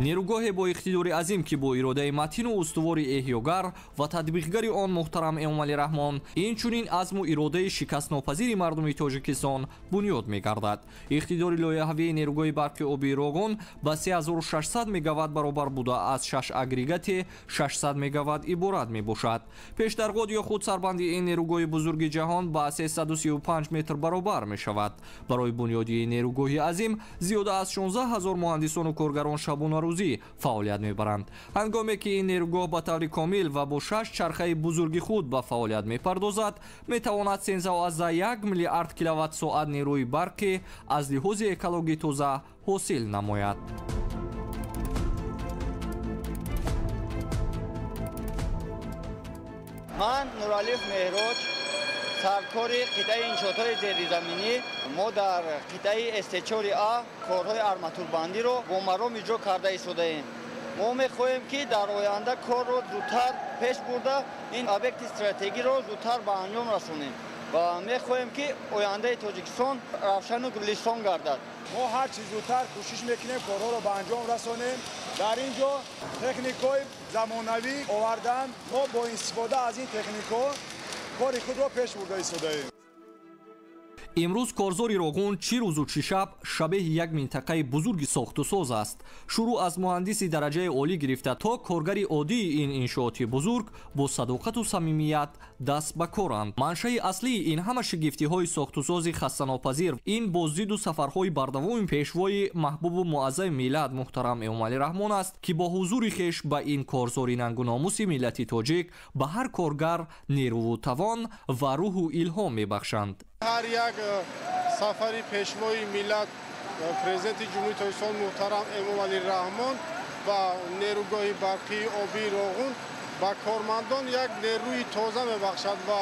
Нерӯгоҳе бо иқтидори азим, ки бо иродаи матину устувори эҳёгар ва татбиқгари он муҳтарам Эмомалӣ Раҳмон, инчунин азму иродаи шикастнопазири мардуми Тоҷикистон бунёд мегардад. Иқтидори лоиҳавии нерӯгоҳи барқи обии Роғун ба 3600 мегаватт баробар буда, аз 6 агрегати 600 мегаватт иборат мебошад. Пештарғод ё худ сарбанди ин нерӯгоҳи бузурги ҷаҳон ба 335 метр баробар мешавад. Барои бунёди ин нерӯгоҳи азим зиёда аз 16 ҳазор муҳандисону коргарон шабонарӯзӣ фаъолият мебаранд. Ҳангоме ки ин нерӯгоҳ ба таври комил ва бо 6 чархаи бузурги худ ба фаъолият мепардозад, метавонад 13,1 миллиард киловатт-соат нерӯи барқӣ аз лиҳози экологӣ тоза ҳосил намояд. Ман Нуралиев Меҳроҷ, саркори қитъаи иншоотҳои зеризаминӣ. Мо дар қитъаи СТ4А корҳои арматурбандиро бо маром иҷро карда истодаем. Мо мехоҳем, ки дар оянда корро зудтар пеш бурда, ин объекти стратегиро зудтар ба анҷом расонем ва мехоҳем, ки ояндаи Тоҷикистон равшану гулистон гардад. Мо ҳарчи зудтар кӯшиш мекунем корҳоро ба анҷом расонем. Дар ин ҷо техникҳои замонавӣ овардан. Мо бо истифода аз ин техникҳо кори худро пеш бурда истодаем. Имрӯз корзори Роғун чӣ рӯзу чӣ шаб шабеҳи як минтақаи бузурги сохтусоз аст. Шурӯъ аз муҳандиси дараҷаи олӣ гирифта то коргари оддии ин иншооти бузург бо садоқату самимият даст ба коранд. Маншаи аслии ин ҳама шигифтиҳои сохтусози хастанопазир ин боздиду сафарҳои бардавоми пешвои маҳбубу муаззами миллат муҳтарам Эмомалӣ Раҳмон аст, ки бо ҳузури хеш ба ин корзори нангу номуси миллати тоҷик ба ҳар коргар нерӯву тавон ва рӯҳу илҳом мебахшанд. Ҳар як сафари пешвои миллат, президенти Ҷумҳурии Тоҷикистон муҳтарам Эмомалӣ Раҳмон ба нерӯгоҳи барқии обии Роғун ба кормандон як нерӯи тоза мебахшад ва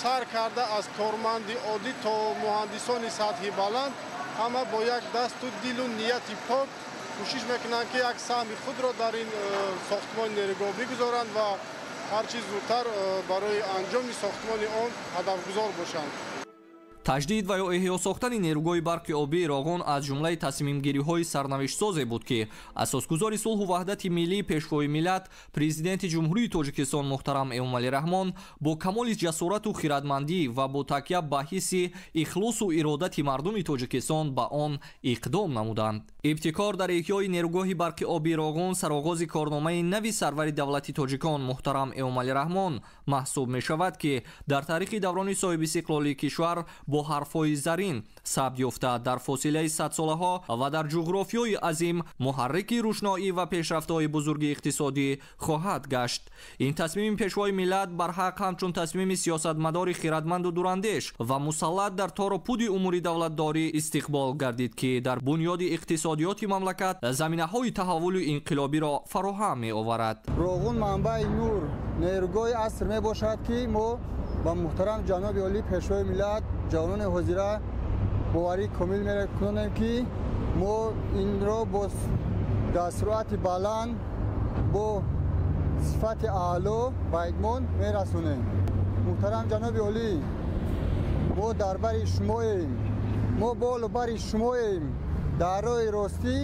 сар карда аз корманди оддӣ то муҳандисони сатҳи баланд ҳама бо як дасту дилу нияти пок кӯшиш мекунанд, ки як саҳми худро дар ин сохтмони нерӯгоҳ бигузоранд ва ҳарчи зудтар барои анҷоми сохтмони он ҳадафгузор бошанд. Таҷдид ва ё эҳё сохтани нерӯгоҳи барқи обии Роғун аз ҷумлаи тасмимгириҳои сарнавиштсозе буд, ки асосгузори сулҳу ваҳдати миллӣ, пешвои миллат, президенти Ҷумҳурии Тоҷикистон муҳтарам Эмомалӣ Раҳмон бо камоли ҷасорату хирадмандӣ ва бо такя ба ҳисси ихлосу иродати мардуми Тоҷикистон ба он иқдом намуданд. Ибтикор дар эҳёи нерӯгоҳи барқи обии Роғун сароғози корномаи нави сарвари давлати тоҷикон муҳтарам Эмомалӣ Раҳмон маҳсуб мешавад, ки дар таърихи даврони соҳибистиқлолии кишвар бо ҳарфҳои зарин сабт ёфта, дар фосилаи садсолаҳо ва дар ҷуғрофиёи азим муҳаррики рӯшноӣ ва пешрафтҳои бузурги иқтисодӣ хоҳад гашт. Ин тасмими пешвои миллат барҳақ ҳамчун тасмими сиёсатмадори хирадманду дурандеш ва мусаллат дар тору пуди умури давлатдорӣ истиқбол гардид, ки дар бунёди иқтисодиёти мамлакат заминаҳои таҳаввули инқилобиро фароҳам меоварад. Роғун манбаи нур, нерӯгоҳи аср мебошад, ки мо ба муҳтарам ҷаноби олӣ пешвои миллат ҷавонони ҳозира боварӣ комил мекунем, ки мо инро бо дар суръати баланд бо сифати аъло ба итмом мерасонем. Муҳтарам ҷаноби олӣ, мо дар бари шумоем, мо болу бари шумоем, дар роҳи ростӣ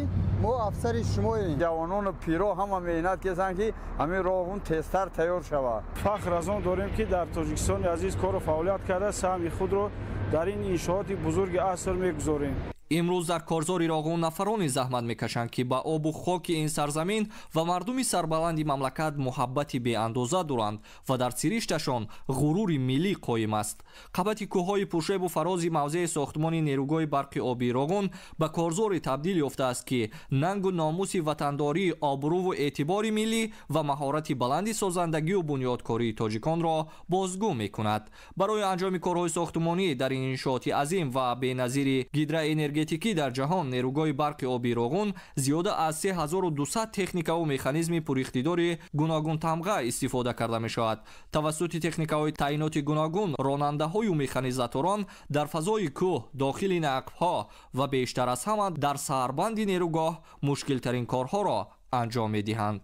мо афсари шумоем. Ҷавонону пиро ҳама меҳнат карданд, ки ҳамин Роғун тезтар тайёр шавад. Фахр аз он дорем, ки дар Тоҷикистони азиз кору фаъолият карда, саҳми худро дар ин иншооти бузурги аср мегузорем. Имрӯз дар корзори Роғун нафароне заҳмат мекашанд, ки ба обу хоки ин сарзамин ва мардуми сарбаланди мамлакат муҳаббати беандоза доранд ва дар сиришташон ғурури миллӣ қоим аст. Қабати кӯҳҳои пуршебу фарози мавзеи сохтмони нерӯгоҳи барқи обии Роғун ба корзоре табдил ёфтааст, ки нангу номуси ватандорӣ, обрӯву эътибори миллӣ ва маҳорати баланди созандагию бунёдкории тоҷиконро бозгӯ мекунад. Барои анҷоми корҳои сохтмонӣ дар ин иншооти азим ва беназири гидроэнергетикӣ дар ҷаҳон нерӯгоҳи барқи обии Роғун зиёда аз 3200 техникаву механизми пуриқтидори гуногунтамға истифода карда мешавад. Тавассути техникаҳои таъиноти гуногун ронандаҳою механизаторон дар фазои кӯҳ, дохили нақбҳо ва бештар аз ҳама дар сарбанди нерӯгоҳ мушкилтарин корҳоро анҷом медиҳанд.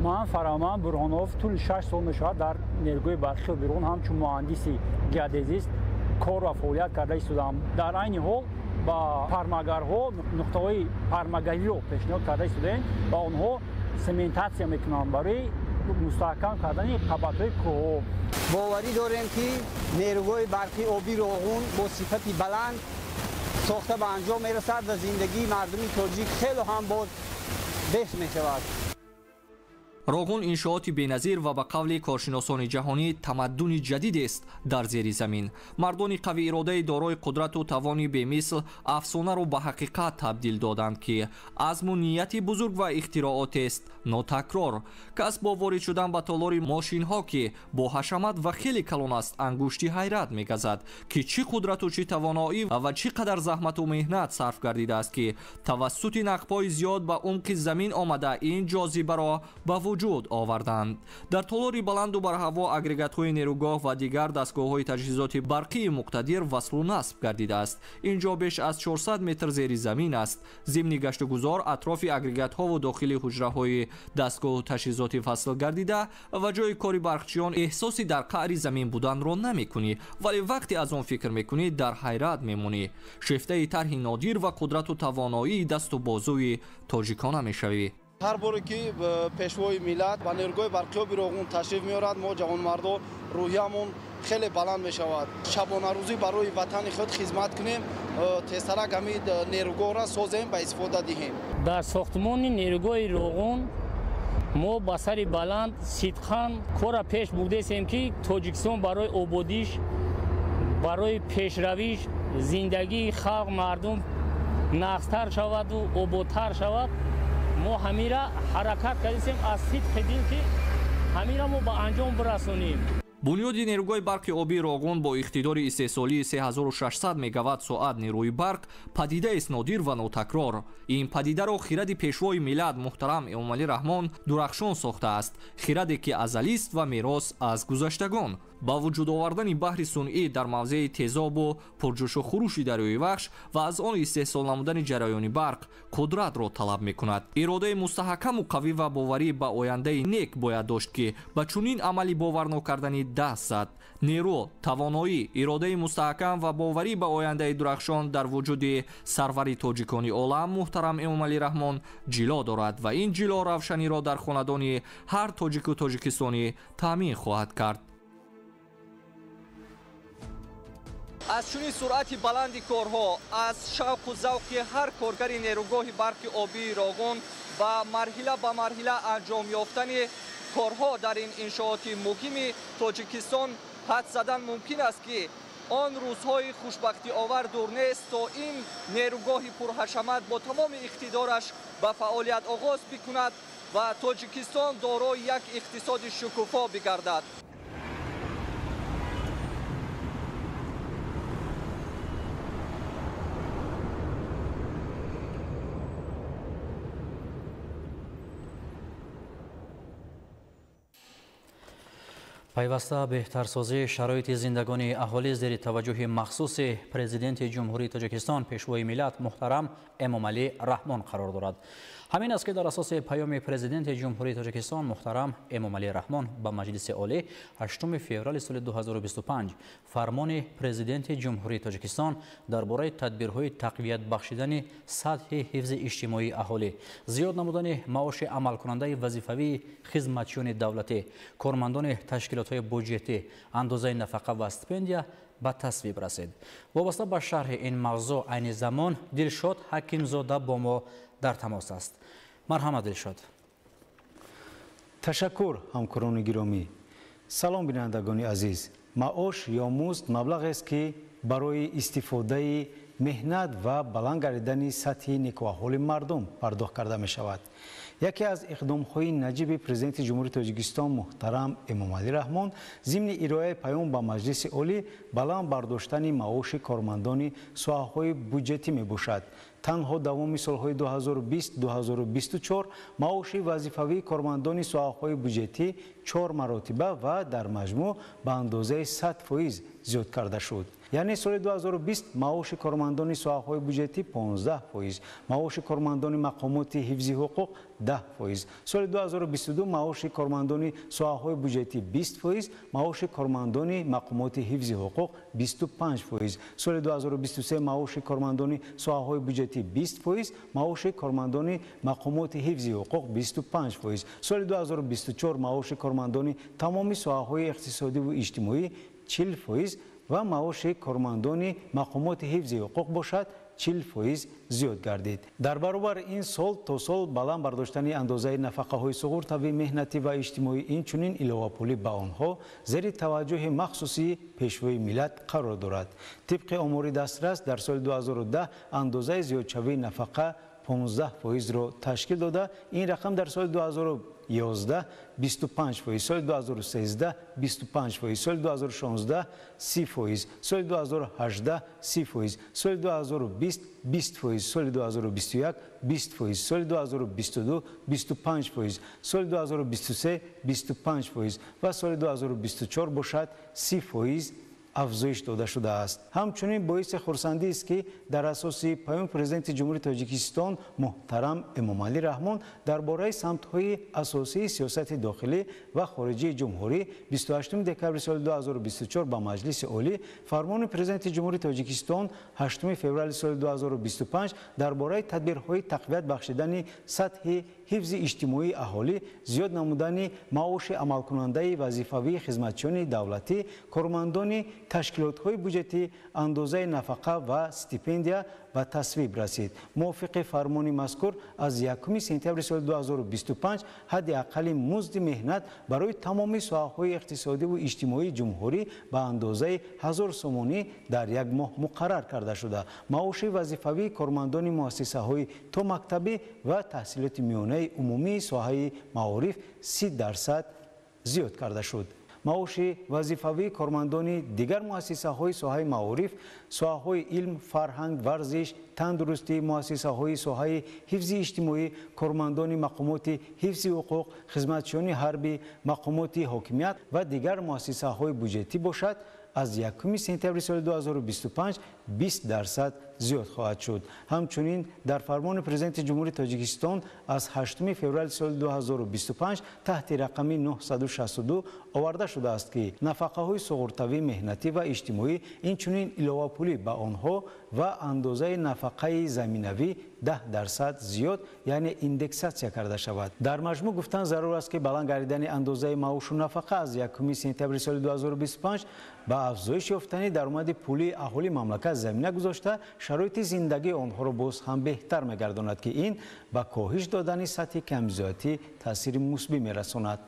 Ман Фараман Бурҳонов тӯли 6 сол мешавад дар нерӯгоҳи барқи обии Роғун ҳамчун муҳандиси геодезист кор ва фаъолият карда истодаам. Дар айни ҳол ба пармагарҳо нуқтаҳои пармагариро пешниҳод карда истодаем ва онҳо сементатсия мекунанд барои мустаҳкам кардани қабатҳои кӯҳҳо. Боварӣ дорем, ки нерӯгоҳи барқи обии Роғун бо сифати баланд сохта ба анҷом мерасад ва зиндагии мардуми тоҷик хело ҳам боз беҳ мешавад. Роғун иншооти беназир ва ба қавли коршиносони ҷаҳонӣ тамаддуни ҷадидест дар зери замин. Мардони қавииродаи дорои қудрату тавони бемисл афсонаро ба ҳақиқат табдил доданд, ки азму нияти бузург ва ихтироотест нотакрор. Кас бо ворид шудан ба толори мошинҳо, ки бо ҳашамат ва хеле калон аст, ангушти ҳайрат мегазад, ки чӣ қудрату чӣ тавоноӣ ва чӣ қадар заҳмату меҳнат сарф гардидааст, ки тавассути нақбҳои зиёд ба умқи замин омада ин ҷозибаро ба вуҷуд оварданд. Дар толори баланду барҳаво агрегатҳои нерӯгоҳ ва дигар дастгоҳҳои таҷҳизоти барқии муқтадир васлу насб гардидааст. Ин ҷо беш аз 400 метр зери замин аст. Зимни гаштугузор атрофи агрегатҳову дохили ҳуҷраҳои дастгоҳу таҷҳизоти васл гардида ва ҷои кори барқчиён эҳсоси дар қаъри замин буданро намекунӣ, вале вақте аз он фикр мекунӣ дар ҳайрат мемонӣ. Шефтаи тарҳи нодир ва қудрату тавоноии дасту бозуи тоҷикона мешавӣ. Ҳар боре ки пешвои миллат ба нерӯгоҳи барқи обии Роғун ташриф меорад, мо ҷавонмардо рӯҳиямон хеле баланд мешавад. Шабонарӯзӣ барои ватани худ хизмат кунем, тезтарак ҳамин нерӯгоҳро созем, ба истифода диҳем. Дар сохтмони нерӯгоҳи Роғун мо ба сари баланд сидқан корро пеш бурдесем, ки Тоҷикистон барои ободиш, барои пешравиш, зиндагии халқ, мардум нағзтар шаваду ободтар шавад. Мо ҳамира ҳаракат кардем аз сидқи дил, ки ҳамира мо ба анҷом бирасонем. Бунёди нерӯгоҳи барқи обии Роғун бо иқтидори истеҳсолии 3600 мегаватт соат нерӯи барқ падидаест нодир ва нотакрор. Ин падидаро хиради пешвои миллат муҳтарам Эмомалӣ Раҳмон дурахшон сохтааст, хираде ки азалист ва мерос аз гузаштагон. Ба вуҷуд овардани баҳри сунъӣ дар мавзеи тезобу пурҷӯшу хурӯши дарёи Вахш ва аз он истеҳсол намудани ҷараёни барқ қудратро талаб мекунад. Иродаи мустаҳкаму қавӣ ва боварӣ ба ояндаи нек бояд дошт, ки ба чунин амали боварнокарданӣ даст зад. Нерӯ, тавоноӣ, иродаи мустаҳкам ва боварӣ ба ояндаи дурахшон дар вуҷуди сарвари тоҷикони олам муҳтарам Эмомалӣ Раҳмон ҷило дорад ва ин ҷило равшаниро дар хонадони ҳар тоҷику тоҷикистонӣ таъмин хоҳад кард. Аз чунин суръати баланди корҳо, аз шавқу завқи ҳар коргари нерӯгоҳи барқи обии Роғун ва марҳила ба марҳила анҷом ёфтани корҳо дар ин иншооти муҳими Тоҷикистон ҳад задан мумкин аст, ки он рӯзҳои хушбахтиовар дур нест, то ин нерӯгоҳи пурҳашамат бо тамоми иқтидораш ба фаъолият оғоз бикунад ва Тоҷикистон дорои як иқтисоди шукуфо бигардад. Пайваста беҳтарсозии шароити зиндагонии аҳолӣ зери таваҷҷӯҳи махсуси президенти Ҷумҳурии Тоҷикистон пешвои миллат муҳтарам Эмомалӣ Раҳмон қарор дорад. Ҳамин аст, ки дар асоси паёми президенти Ҷумҳурии Тоҷикистон муҳтарам Эмомалӣ Раҳмон ба Маҷлиси Олӣ 8 феврали соли 2025 фармони президенти Ҷумҳурии Тоҷикистон дар бораи тадбирҳои тақвият бахшидани сатҳи ҳифзи иҷтимоии аҳолӣ, зиёд намудани маоши амалкунандаи вазифавии хизматчиёни давлатӣ, кормандони ташкилотҳои ташкилотҳои буҷетӣ, андозаи нафақа ва стипендия ба тасвиб расид. Вобаста ба шарҳи ин мавзӯъ айни замон Дилшод Ҳакимзода бо мо дар тамос аст. Марҳамат, Дилшод. Ташаккур, ҳамкорони гиромӣ. Салом, бинандагони азиз. Маош ё музд маблағест, ки барои истифодаи меҳнат ва баланд гардидани сатҳи некӯаҳволи мардум пардохт карда мешавад. Яке аз иқдомҳои наҷиби Президенти Ҷумҳурии Тоҷикистон муҳтарам Эмомалӣ Раҳмон зимни ироаи паём ба Маҷлиси Олӣ баланд бардоштани маоши кормандони соҳаҳои буҷетӣ мебошад. Танҳо давоми солҳои 2020-2024 маоши вазифавии кормандони соҳаҳои буҷетӣ 4 маротиба ва дар маҷмӯъ ба андозаи 100% зиёд карда шуд. Яъне соли 2020 маоши кормандони соҳаҳои буҷетӣ 15%, маоши кормандони мақомоти ҳифзи ҳуқуқ 10%, соли 2022 маоши кормандони соҳаҳои буҷетӣ 20%, маоши кормандони мақомоти ҳифзи ҳуқуқ 25%, соли 2023 маоши кормандони соҳаҳои буҷетӣ 20%, маоши кормандони мақомоти ҳифзи ҳуқуқ 25%, соли 2024 маоши кормандони тамоми соҳаҳои иқтисодиву иҷтимоӣ 40% ва маоши кормандони мақомоти ҳифзи ҳуқуқ бошад 40% зиёд гардид. Дар баробар ин сол то сол баланд бардоштани андозаи нафақаҳои суғуртавӣ, меҳнатӣ ва иҷтимоӣ, инчунин иловапулӣ ба онҳо зери таваҷҷӯҳи махсуси Пешвои миллат қарор дорад. Тибқи омори дастрас дар соли 2010 андозаи зиёдшавии нафақа 15%-ро ташкил дода, ин рақам дар соли 2011 25%, соли 2013 25%, соли 2016 30%, соли 2018 30%, соли 2020 20%, соли 2021 20%, соли 2022 25%, соли 2023 25% ва соли 2024 бошад 30% афзоиш дода шудааст. Ҳамчунин боиси хурсандӣ аст, ки дар асоси паёми Президенти Ҷумҳурии Тоҷикистон муҳтарам Эмомалӣ Раҳмон дар бораи самтҳои асосии сиёсати дохилӣ ва хориҷии ҷумҳурӣ 28 декабри соли 2024 ба Маҷлиси Олӣ, фармони Президенти Ҷумҳурии Тоҷикистон 8 феврали соли 2025 дар бораи тадбирҳои тақвият бахшидани сатҳи ҳифзи иҷтимоии аҳолӣ, зиёд намудани маоши амалкунандаи вазифавии хизматчиёни давлатӣ, кормандони ташкилотҳои буҷетӣ, андозаи нафақа ва стипендия ба тасвиб расид. Мувофиқи фармони мазкур аз 1 сентябри соли 2025 ҳадди аққали музди меҳнат барои тамоми соҳаҳои иқтисодиву иҷтимоии ҷумҳурӣ ба андозаи 1000 сомонӣ дар як моҳ муқаррар карда шуда, маоши вазифавии кормандони муассисаҳои томактабӣ ва таҳсилоти миёнаи умумии соҳаи маориф 30% зиёд карда шуд. Маоши вазифавии кормандони дигар муассисаҳои соҳаи маориф, соҳаҳои илм, фарҳанг, варзиш, тандурустӣ, муассисаҳои соҳаи ҳифзи иҷтимоӣ, кормандони мақомоти ҳифзи ҳуқуқ, хизматчиёни ҳарбӣ, мақомоти ҳокимият ва дигар муассисаҳои буҷетӣ бошад аз 1 сентябри соли 2025 20% зиёд хоҳад шуд. Ҳамчунин дар фармони Президенти Ҷумҳурии Тоҷикистон аз 8 феврали соли 2025 таҳти рақами 962 оварда шудааст, ки нафақаҳои суғуртавӣ, меҳнатӣ ва иҷтимоӣ, инчунин иловапулӣ ба онҳо ва андозаи нафақаи заминавӣ 10% зиёд, яъне индексатсия карда шавад. Дар маҷмӯъ гуфтан зарур аст, ки баланд гардидани андозаи маошу нафақа аз 1 сентябри соли 2025 ба афзоиш ёфтани даромади пулии аҳолии мамлакат замина гузошта, шароити зиндагии онҳоро боз ҳам беҳтар мегардонад, ки ин ба коҳиш додани сатҳи камбизоатӣ таъсири мусбӣ мерасонад.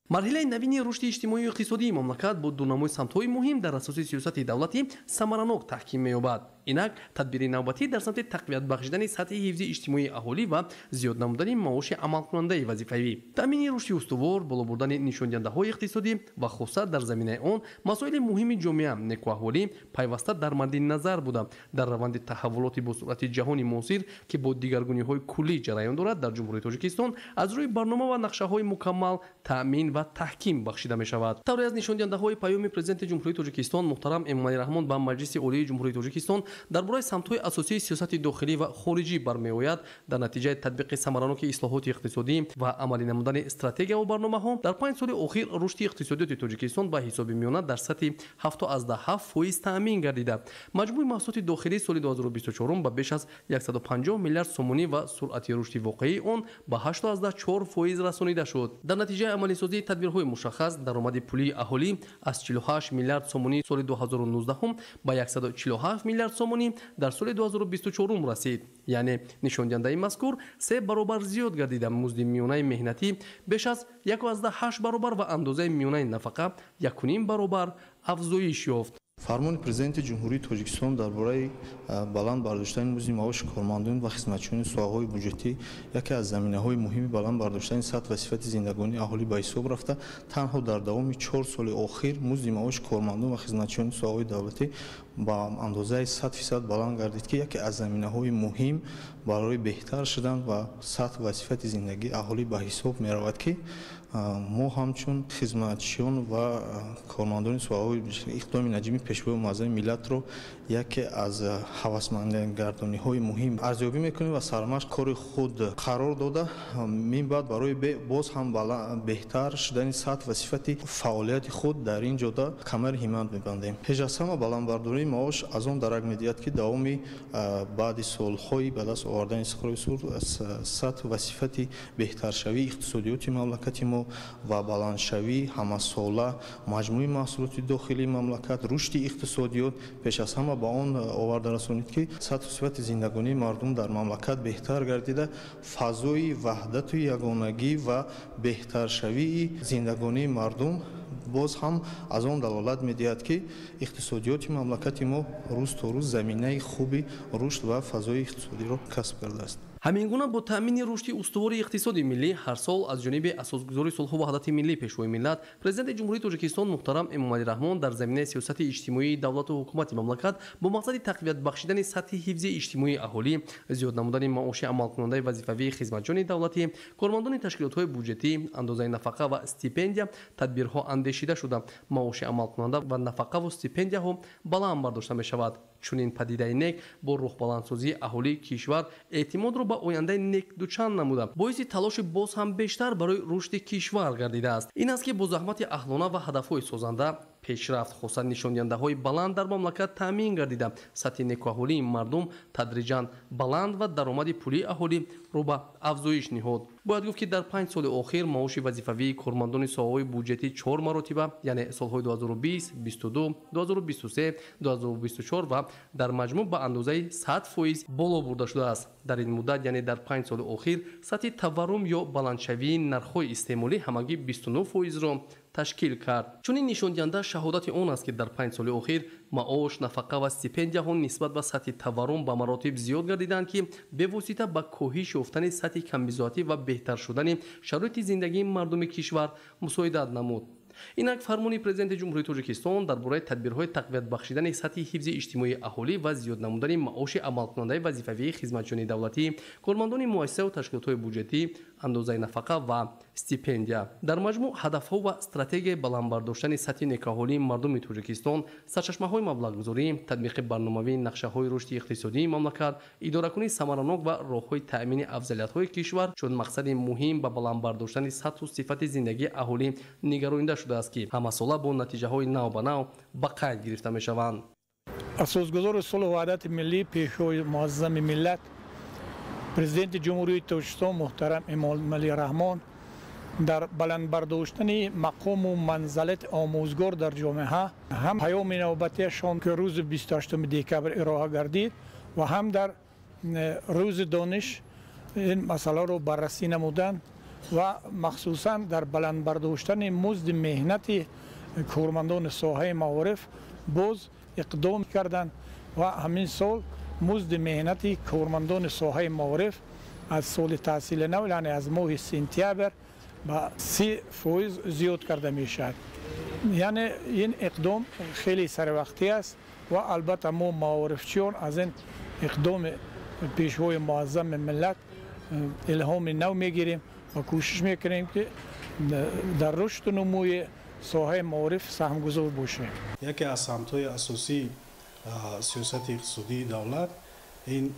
Марҳилаи навини рушди иҷтимоию иқтисодии мамлакат бо дурнамои самтҳои муҳим дар асоси сиёсати давлатӣ самаранок таҳким меёбад. Инак тадбири навбатӣ дар самти тақвият бахшидани сатҳи ҳифзи иҷтимоии аҳолӣ ва зиёд намудани маоши амалкунандаи вазифавӣ, таъмини рушди устувор, боло бурдани нишондиҳандаҳои иқтисодӣ ва хоса дар заминаи он масоили муҳими ҷомеа, некӯаҳволӣ пайваста дар мадди назар буда, дар раванди таҳаввулоти босуръати ҷаҳони муосир, ки бо дигаргуниҳои куллӣ ҷараён дорад, дар Ҷумҳурии Тоҷикистон аз рӯи барнома ва нақшаҳои мукаммал таъмин ва таҳким бахшида мешавад. Тавре аз нишондиҳандаҳои паёми Президенти Ҷумҳурии Тоҷикистон муҳтарам Эмомалӣ Раҳмон ба Маҷлиси Олии Ҷумҳурии Тоҷикистон дар бораи самтҳои асосии сиёсати дохилӣ ва хориҷӣ бармеояд, дар натиҷаи татбиқи самараноки ислоҳоти иқтисодӣ ва амалӣ намудани стратегия ва барномаҳо дар 5 соли охир рушди иқтисодиёти Тоҷикистон ба ҳисоби миёна дар сатҳи 7,7% таъмин гардида, маҷмӯи маҳсулоти дохилии соли 2024 ба беш аз 150 миллиард сомонӣ ва суръати рушди воқеии он ба 8,4% расонида шуд. Дар натиҷаи амалисозии тадбирҳои мушаххас даромади пулии аҳолӣ аз 48 миллиард сомонӣ соли 2019 ба 147 миллиард сомонӣ дар соли 2024 расид. Яъне нишондиҳандаи мазкур 3 баробар зиёд гардида, музди миёнаи меҳнатӣ беш аз 1,8 баробар ва андозаи миёнаи нафақа 1,5 баробар афзоиш ёфт. Фармони Президенти Ҷумҳурии Тоҷикистон дар бораи баланд бардоштани музди маоши кормандон ва хизматчиёни соҳаҳои буҷетӣ яке аз заминаҳои муҳими баланд бардоштани сатҳ ва сифати зиндагонии аҳолӣ ба ҳисоб рафта, танҳо дар давоми 4 соли охир музди маоши кормандон ва хизматчиёни соҳаҳои давлатӣ ба андозаи 100% баланд гардид, ки яке аз заминаҳои муҳим барои беҳтар шудан ва сатҳ ва сифати зиндагии аҳолӣ ба ҳисоб меравад, ки мо ҳамчун хизматчиён ва кормандони соҳаҳои иқдоми наҷими Пешвои муаззами миллатро яке аз ҳавасмандгардониҳои муҳим арзёбӣ мекунем ва сармашқ кори худ қарор дода, минбаъд барои боз ҳам беҳтар шудани сатҳ ва сифати фаъолияти худ дар ин ҷода камари ҳиммат мебандем. Пеш аз ҳама баландбардории маош аз он дарак медиҳад, ки давоми баъди солҳои ба даст овардани истиқлоли сулҳ сатҳ ва сифати беҳтаршавии иқтисодиёти мамлакати мо ва баландшавии ҳамасола маҷмӯи маҳсулоти дохилии мамлакат, рушди иқтисодиёт пеш аз ҳама ба он оварда расонид, ки сатҳу сифати зиндагонии мардум дар мамлакат беҳтар гардида, фазои ваҳдату ягонагӣ ва беҳтаршавии зиндагонии мардум боз ҳам аз он далолат медиҳад, ки иқтисодиёти мамлакати мо рӯз то рӯз заминаи хуби рушд ва фазои иқтисодиро касб кардааст. Ҳамин гуна бо таъмини рушди устувори иқтисоди миллӣ ҳар сол аз ҷониби асосгузори сулҳу ваҳдати миллӣ, Пешвои миллат, Президенти Ҷумҳурии Тоҷикистон муҳтарам Эмомалӣ Раҳмон дар заминаи сиёсати иҷтимоии давлату ҳукумати мамлакат бо мақсади тақвият бахшидани сатҳи ҳифзи иҷтимоии аҳолӣ, зиёд намудани маоши амалкунандаи вазифавии хизматчиёни давлатӣ, кормандони ташкилотҳои буҷетӣ, андозаи нафақа ва стипендия тадбирҳо андешида шуда, маоши амалкунанда ва нафақаву стипендияҳо баланд бардошта мешавад. Чунин падидаи нек бо рӯҳбаландсозии аҳолии кишвар эътимодро ба ояндаи нек дучанд намуда, боиси талоши боз ҳам бештар барои рушди кишвар гардидааст. Ин аст, ки бо заҳмати аҳлона ва ҳадафҳои созанда пешрафт, хоса нишондиҳандаҳои баланд дар мамлакат таъмин гардида, сатҳи некуаҳолии мардум тадриҷан баланд ва даромади пулии аҳолӣ рӯ ба афзоиш ниҳод. Бояд гуфт, ки дар 5 соли охир маоши вазифавии кормандони соҳаҳои буҷетӣ 4 маротиба, яъне солҳои 2020, 22, 2023, 2024 ва дар маҷмӯъ ба андозаи 100% боло бурда шудааст. Дар ин муддат, яъне дар 5 соли охир, сатҳи таваррум ё баландшавии нархҳои истеъмолӣ ҳамагӣ 29%-ро ташкил кард. Чунин нишондиҳанда шаҳодати он аст, ки дар 5 соли охир маош, нафақа ва стипендияҳо нисбат ба сатҳи таваррум ба маротиб зиёд гардиданд, ки бевосита ба коҳиш ёфтани сатҳи камбизоатӣ ва беҳтар шудани шароити зиндагии мардуми кишвар мусоидат намуд. Инак фармони Президенти Ҷумҳурии Тоҷикистон дар бораи тадбирҳои тақвият бахшидани сатҳи ҳифзи иҷтимоии аҳолӣ ва зиёд намудани маоши амалкунандаи вазифавии хизматчиёни давлатӣ, кормандони муассисаву ташкилотҳои буҷетӣ, андозаи нафақа ва стипендия. Дар маҷмӯъ ҳадафҳо ва стратегияи баланд бардоштани сатҳи некуаҳолии мардуми Тоҷикистон, сарчашмаҳои маблағгузорӣ, татбиқи барномавии нақшаҳои рушди иқтисодии мамлакат, идоракунии самаранок ва роҳҳои таъмини афзалиятҳои кишвар чун мақсади муҳим ба баланд бардоштани сатҳу сифати зиндагии аҳолӣ нигаронида шудааст, ки ҳамасола бо натиҷаҳои нав ба нав ба қайд гирифта мешаванд. Асосгузори сулҳу ваҳдати миллӣ, Пешвои муаззами миллат, Президенти Ҷумҳурии Тоҷикистон муҳтарам Эмомалӣ Раҳмон дар баланд бардоштани мақому манзалати омӯзгор дар ҷомеа ҳам паёми навбатиашон, ки рӯзи 28 декабр ироа гардид, ва ҳам дар рӯзи дониш ин масъаларо баррасӣ намуданд ва махсусан дар баланд бардоштани музди меҳнати кормандони соҳаи маориф боз иқдом карданд ва ҳамин сол музди меҳнати кормандони соҳаи маориф аз соли таҳсили нав, яъне аз моҳи сентябр, ба 30% зиёд карда мешавад. Яъне ин иқдом хеле саривақтӣ аст ва албатта мо маорифчиён аз ин иқдоми Пешвои муаззами миллат илҳоми нав мегирем ва кӯшиш мекунем, ки дар рушду нумӯи соҳаи маориф саҳмгузор бошем. Яке аз самтҳои асосии сиёсати иқтисодии давлат ин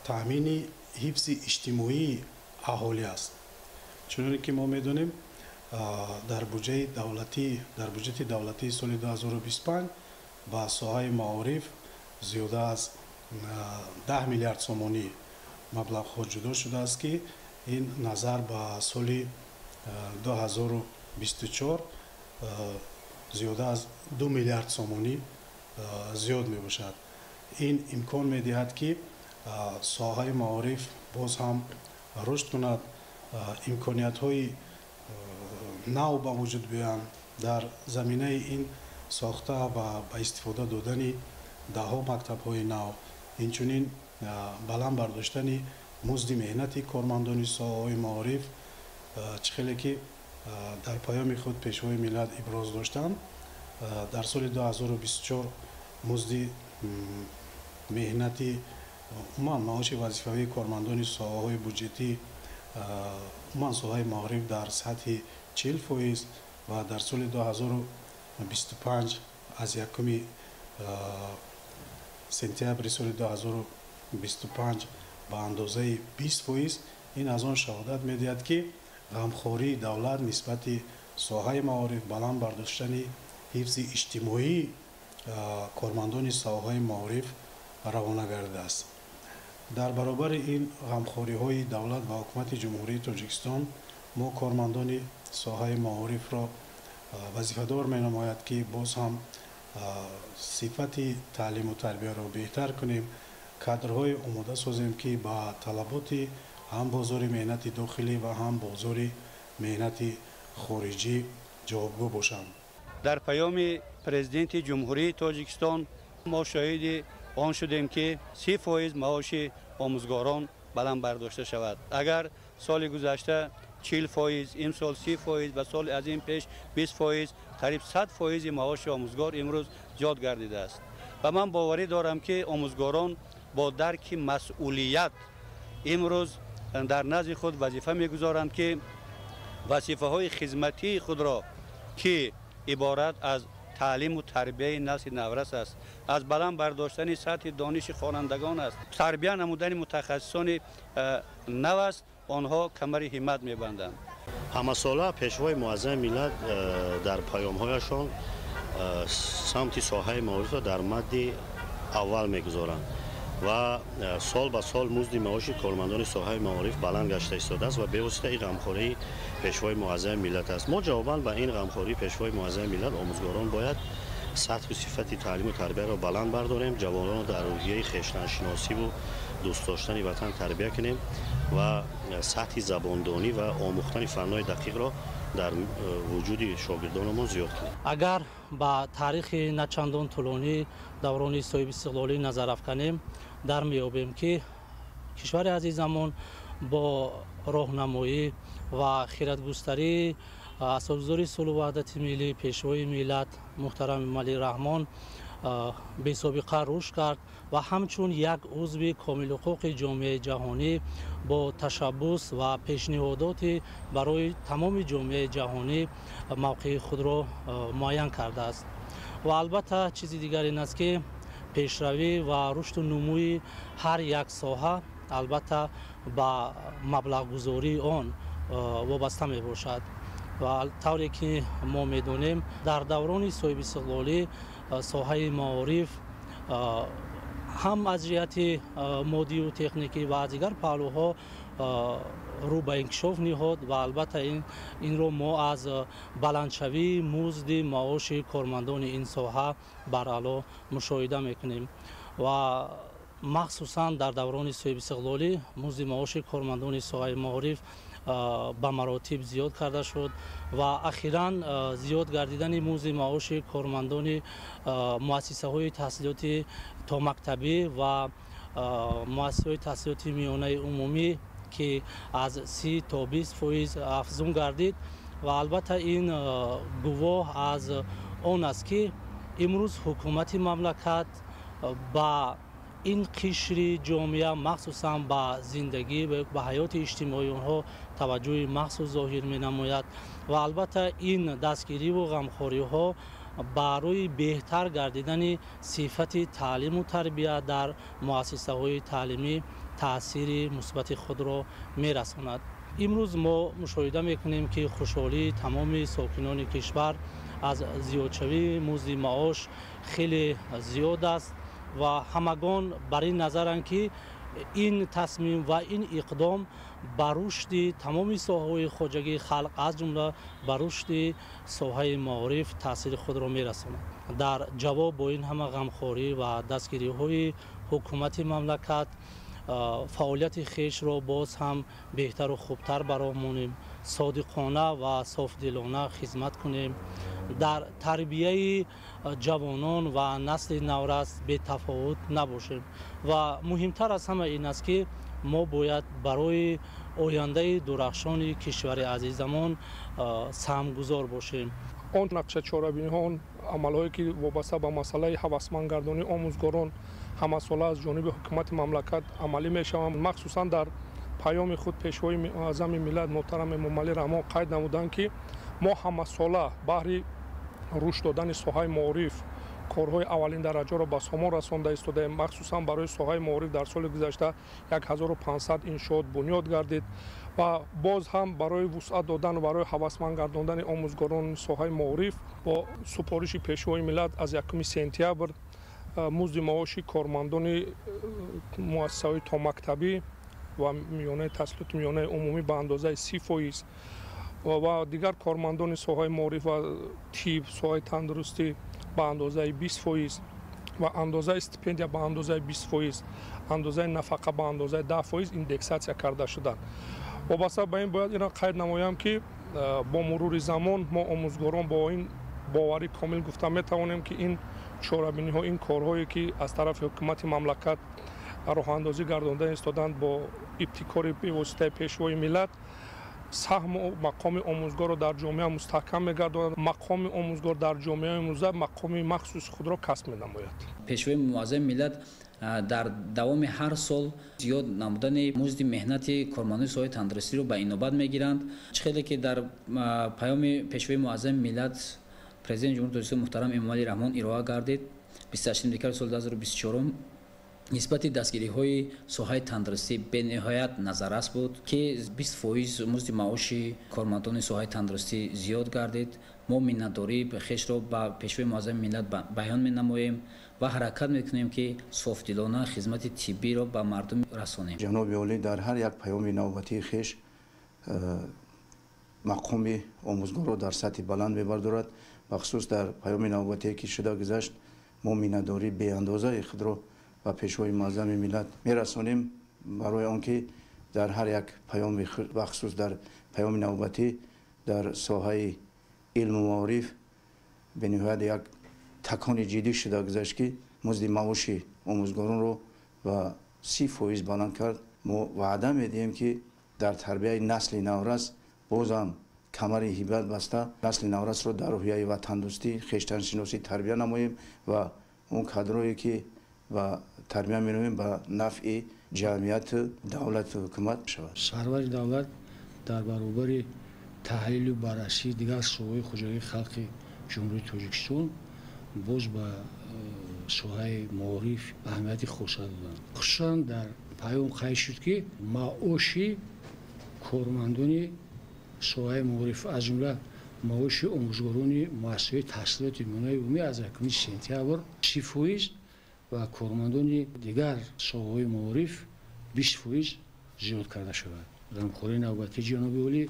таъмини ҳифзи иҷтимоии аҳолӣ аст. Чуноне ки мо медонем, дар буҷети давлатии соли 2025 ба соҳаи маориф зиёда аз 10 миллиард сомонӣ маблағҳо ҷудо шудааст, ки ин назар ба соли 2024 зиёда аз 2 миллиард сомонӣ зиёд мебошад. Ин имкон медиҳад, ки соҳаи маориф боз ҳам рушд кунад, имкониятҳои нав ба вуҷуд биёянд. Дар заминаи ин сохта ва ба истифода додани даҳҳо мактабҳои нав, инчунин баланд бардоштани музди меҳнати кормандони соҳаҳои маориф, чӣ хеле ки дар паёми худ Пешвои миллат иброз доштанд, дар соли 2024 музди меҳнати, умуман маоши вазифавии кормандони соҳаҳои буҷетӣ, умуман соҳаи маориф дар сатҳи 40% ва дар соли 2025 аз 1 сентябри соли 2025 ба андозаи 20%. Ин аз он шаҳодат медиҳад, ки ғамхории давлат нисбати соҳаи маориф, баланд бардоштани ҳифзи иҷтимоии кормандони соҳаҳои маориф равона гардидааст. Дар баробари ин ғамхориҳои давлат ва ҳукумати Ҷумҳурии Тоҷикистон мо кормандони соҳаи маорифро вазифадор менамояд, ки боз ҳам сифати таълиму тарбияро беҳтар кунем, кадрҳои омода созем, ки ба талаботи ҳам бозори меҳнати дохилӣ ва ҳам бозори меҳнати хориҷӣ ҷавобгӯ бошанд. Дар паёми Президенти Ҷумҳурии Тоҷикистон мо шоҳиди он шудем, ки 30% маоши омӯзгорон баланд бардошта шавад. Агар соли гузашта 40%, имсол 30% ва соли аз ин пеш 20%, қариб 100% маоши омӯзгор имрӯз зиёд гардидааст. Ва ман боварӣ дорам, ки омӯзгорон бо дарки масъулият имрӯз дар назди худ вазифа мегузоранд, ки вазифаҳои хизматии худро, ки иборат аз таълиму тарбияи насли наврас аст, аз баланд бардоштани сатҳи дониши хонандагон аст, тарбия намудани мутахассисони нав аст, онҳо камари ҳиммат мебанданд. Ҳамасола Пешвои муаззами миллат дар паёмҳояшон самти соҳаи маорифро дар мадди аввал мегузоранд ва сол ба сол музди маоши кормандони соҳаи маориф баланд гашта истодааст ва бевосита ин ғамхории Пешвои муаззами миллат аст. Мо ҷавобан ба ин ғамхории Пешвои муаззами миллат омӯзгорон бояд сатҳу сифати таълиму тарбияро баланд бардорем, ҷавононро дар рӯҳияи хештаншиносиву дӯст доштани ватан тарбия кунем ва сатҳи забондонӣ ва омӯхтани фанҳои дақиқро дар вуҷуди шогирдонамон зиёд кунем. Агар ба таърихи начандон тӯлонӣ даврони соҳибистиқлолӣ назар афканем, дар меёбем, ки кишвари азизамон бо роҳнамоӣ ва хиратгустарии асосгузори сулҳу ваҳдати миллӣ, Пешвои миллат муҳтарам Эмомалӣ Раҳмон бесобиқа рушд кард ва ҳамчун як узви комилҳуқуқи ҷомеаи ҷаҳонӣ бо ташаббус ва пешниҳодоти барои тамоми ҷомеаи ҷаҳонӣ мавқеи худро муайян кардааст. Ва албатта чизи дигар ин аст, ки пешравӣ ва рушду нумӯи ҳар як соҳа албатта ба маблағгузории он вобаста мебошад. Ва тавре ки мо медонем, дар даврони соҳибистиқлолӣ соҳаи маориф ҳам аз ҷиҳати моддию техникӣ ва аз дигар паҳлӯҳо рӯ ба инкишоф ниҳод ва албатта инро мо аз баландшавии музди маоши кормандони ин соҳа баръало мушоҳида мекунем. Ва махсусан дар даврони соҳибистиқлолӣ музди маоши кормандони соҳаи маориф ба маротиб зиёд карда шуд ва ахиран зиёд гардидани музди маоши кормандони муассисаҳои таҳсилоти томактабӣ ва муассисаҳои таҳсилоти миёнаи умумӣ, ки аз 30 то 20% афзун гардид. Ва албатта ин гувоҳ аз он аст, ки имрӯз ҳукумати мамлакат ба ин қишри ҷомеа, махсусан ба зиндагӣ ва ба ҳаёти иҷтимоии онҳо таваҷҷӯҳи махсус зоҳир менамояд. Ва албатта ин дастгириву ғамхориҳо барои беҳтар гардидани сифати таълиму тарбия дар муассисаҳои таълимӣ таъсири мусбати худро мерасонад. Имрӯз мо мушоҳида мекунем, ки хушҳолии тамоми сокинони кишвар аз зиёдшавии музди маош хеле зиёд аст ва ҳамагон бар ин назаранд, ки Ин тасмим ва ин иқдом ба рушди тамоми соҳаҳои хоҷагии халқ, аз ҷумла ба рушди соҳаи маориф таъсири худро мерасонад. Дар ҷавоб бо ин ҳама ғамхорӣ ва дастгириҳои ҳукумати мамлакат фаъолияти хешро боз ҳам беҳтару хубтар бароҳ монем, содиқона ва софдилона хизмат кунем, дар тарбияи ҷавонон ва насли наврас бетафовут набошем. Ва муҳимтар аз ҳама ин аст, ки мо бояд барои ояндаи дурахшони кишвари азизамон саҳмгузор бошем. Он нақша чорабиниҳо, он амалҳое ки вобаста ба масъалаи ҳавасмандгардонии омӯзгорон ҳамасола аз ҷониби ҳукумати мамлакат амалӣ мешаванд. Махсусан дар паёми худ Пешвои муаззами миллат муҳтарам Эмомалӣ Раҳмон қайд намуданд, ки мо ҳамасола баҳри рушд додани соҳаи маориф корҳои аввалин дараҷаро ба сомон расонда истодаем. Махсусан барои соҳаи маориф дар соли гузашта 1500 иншоот бунёд гардид ва боз ҳам барои вусъат додан ва барои ҳавасманд гардондани омӯзгорони соҳаи маориф бо супориши Пешвои миллат аз 1 сентябр музди маоши кормандони муассисаҳои томактабӣ ва миёнаи таҳсилоти миёнаи умумӣ ба андозаи 30% ва дигар кормандони соҳаи маориф ва тиб, соҳаи тандурустӣ ба андозаи 20% ва андозаи стипендия ба андозаи 20%, андозаи нафақа ба андозаи 10% индексатсия карда шуданд. Вобаста ба ин бояд инро қайд намоям, ки бо мурури замон мо омӯзгорон бо ин боварӣ комил гуфта метавонем, ки ин чорабиниҳо, ин корҳое ки аз тарафи ҳукумати мамлакат роҳандозӣ гардонда истоданд бо ибтикори бевоситаи Пешвои миллат, саҳму мақоми омӯзгорро дар ҷомеа мустаҳкам мегардонад. Мақоми омӯзгор дар ҷомеаи имрӯза мақоми махсуси худро касб менамояд. Пешвои муаззами миллат дар давоми ҳар сол зиёд намудани музди меҳнати кормандони соҳаи тандурустиро ба инобат мегиранд. Чӣ хеле ки дар паёми Пешвои муаззами миллат Президенти Ҷумҳурии Тоҷикистон муҳтарам Эмомалӣ Раҳмон ироа гардид 28 декабри соли 2024 нисбати дастгириҳои соҳаи тандурустӣ бениҳоят назаррас буд, ки 20% музди маоши кормандони соҳаи тандурустӣ зиёд гардид. Мо миннатдории хешро ба Пешвои муаззами миллат баён менамоем ва ҳаракат мекунем, ки софдилона хизмати тиббиро ба мардум расонем. Ҷаноби олӣ дар ҳар як паёми навбатии хеш мақоми омӯзгорро дар сатҳи баланд мебардорад. Бахусус дар паёми навбатие ки шуда гузашт, мо миннатдории беандозаи худро ба Пешвои муаззами миллат мерасонем, барои он ки дар ҳар як паёми, бахусус дар паёми навбатӣ дар соҳаи илму маориф бениҳоят як такони ҷиддӣ шуда гузашт, ки музди маоши омӯзгоронро ба 30% баланд кард. Мо ваъда медиҳем, ки дар тарбияи насли наврас бозам камари ҳибат баста насли наврасро дар рӯҳияи ватандӯстӣ, хештаншиносӣ тарбия намоем ва он кадрое ки ба тарбия менамоем ба нафъи ҷамъияту давлату ҳукумат шавад. Сарвари давлат дар баробари таҳлилу баррасии дигар соҳаҳои хоҷагии халқи Ҷумҳурии Тоҷикистон боз ба соҳаи маориф аҳамияти хоса доданд. Хусусан дар паём қайд шуд, ки маоши кормандони соҳаи маориф, аз ҷумла маоши омӯзгорони муассисаҳои таҳсилоти миёнаи умумӣ аз 1 сентябр 30% ва кормандони дигар соҳаҳои маориф 20% зиёд карда шавад. Ғамхории навбатии ҷаноби олӣ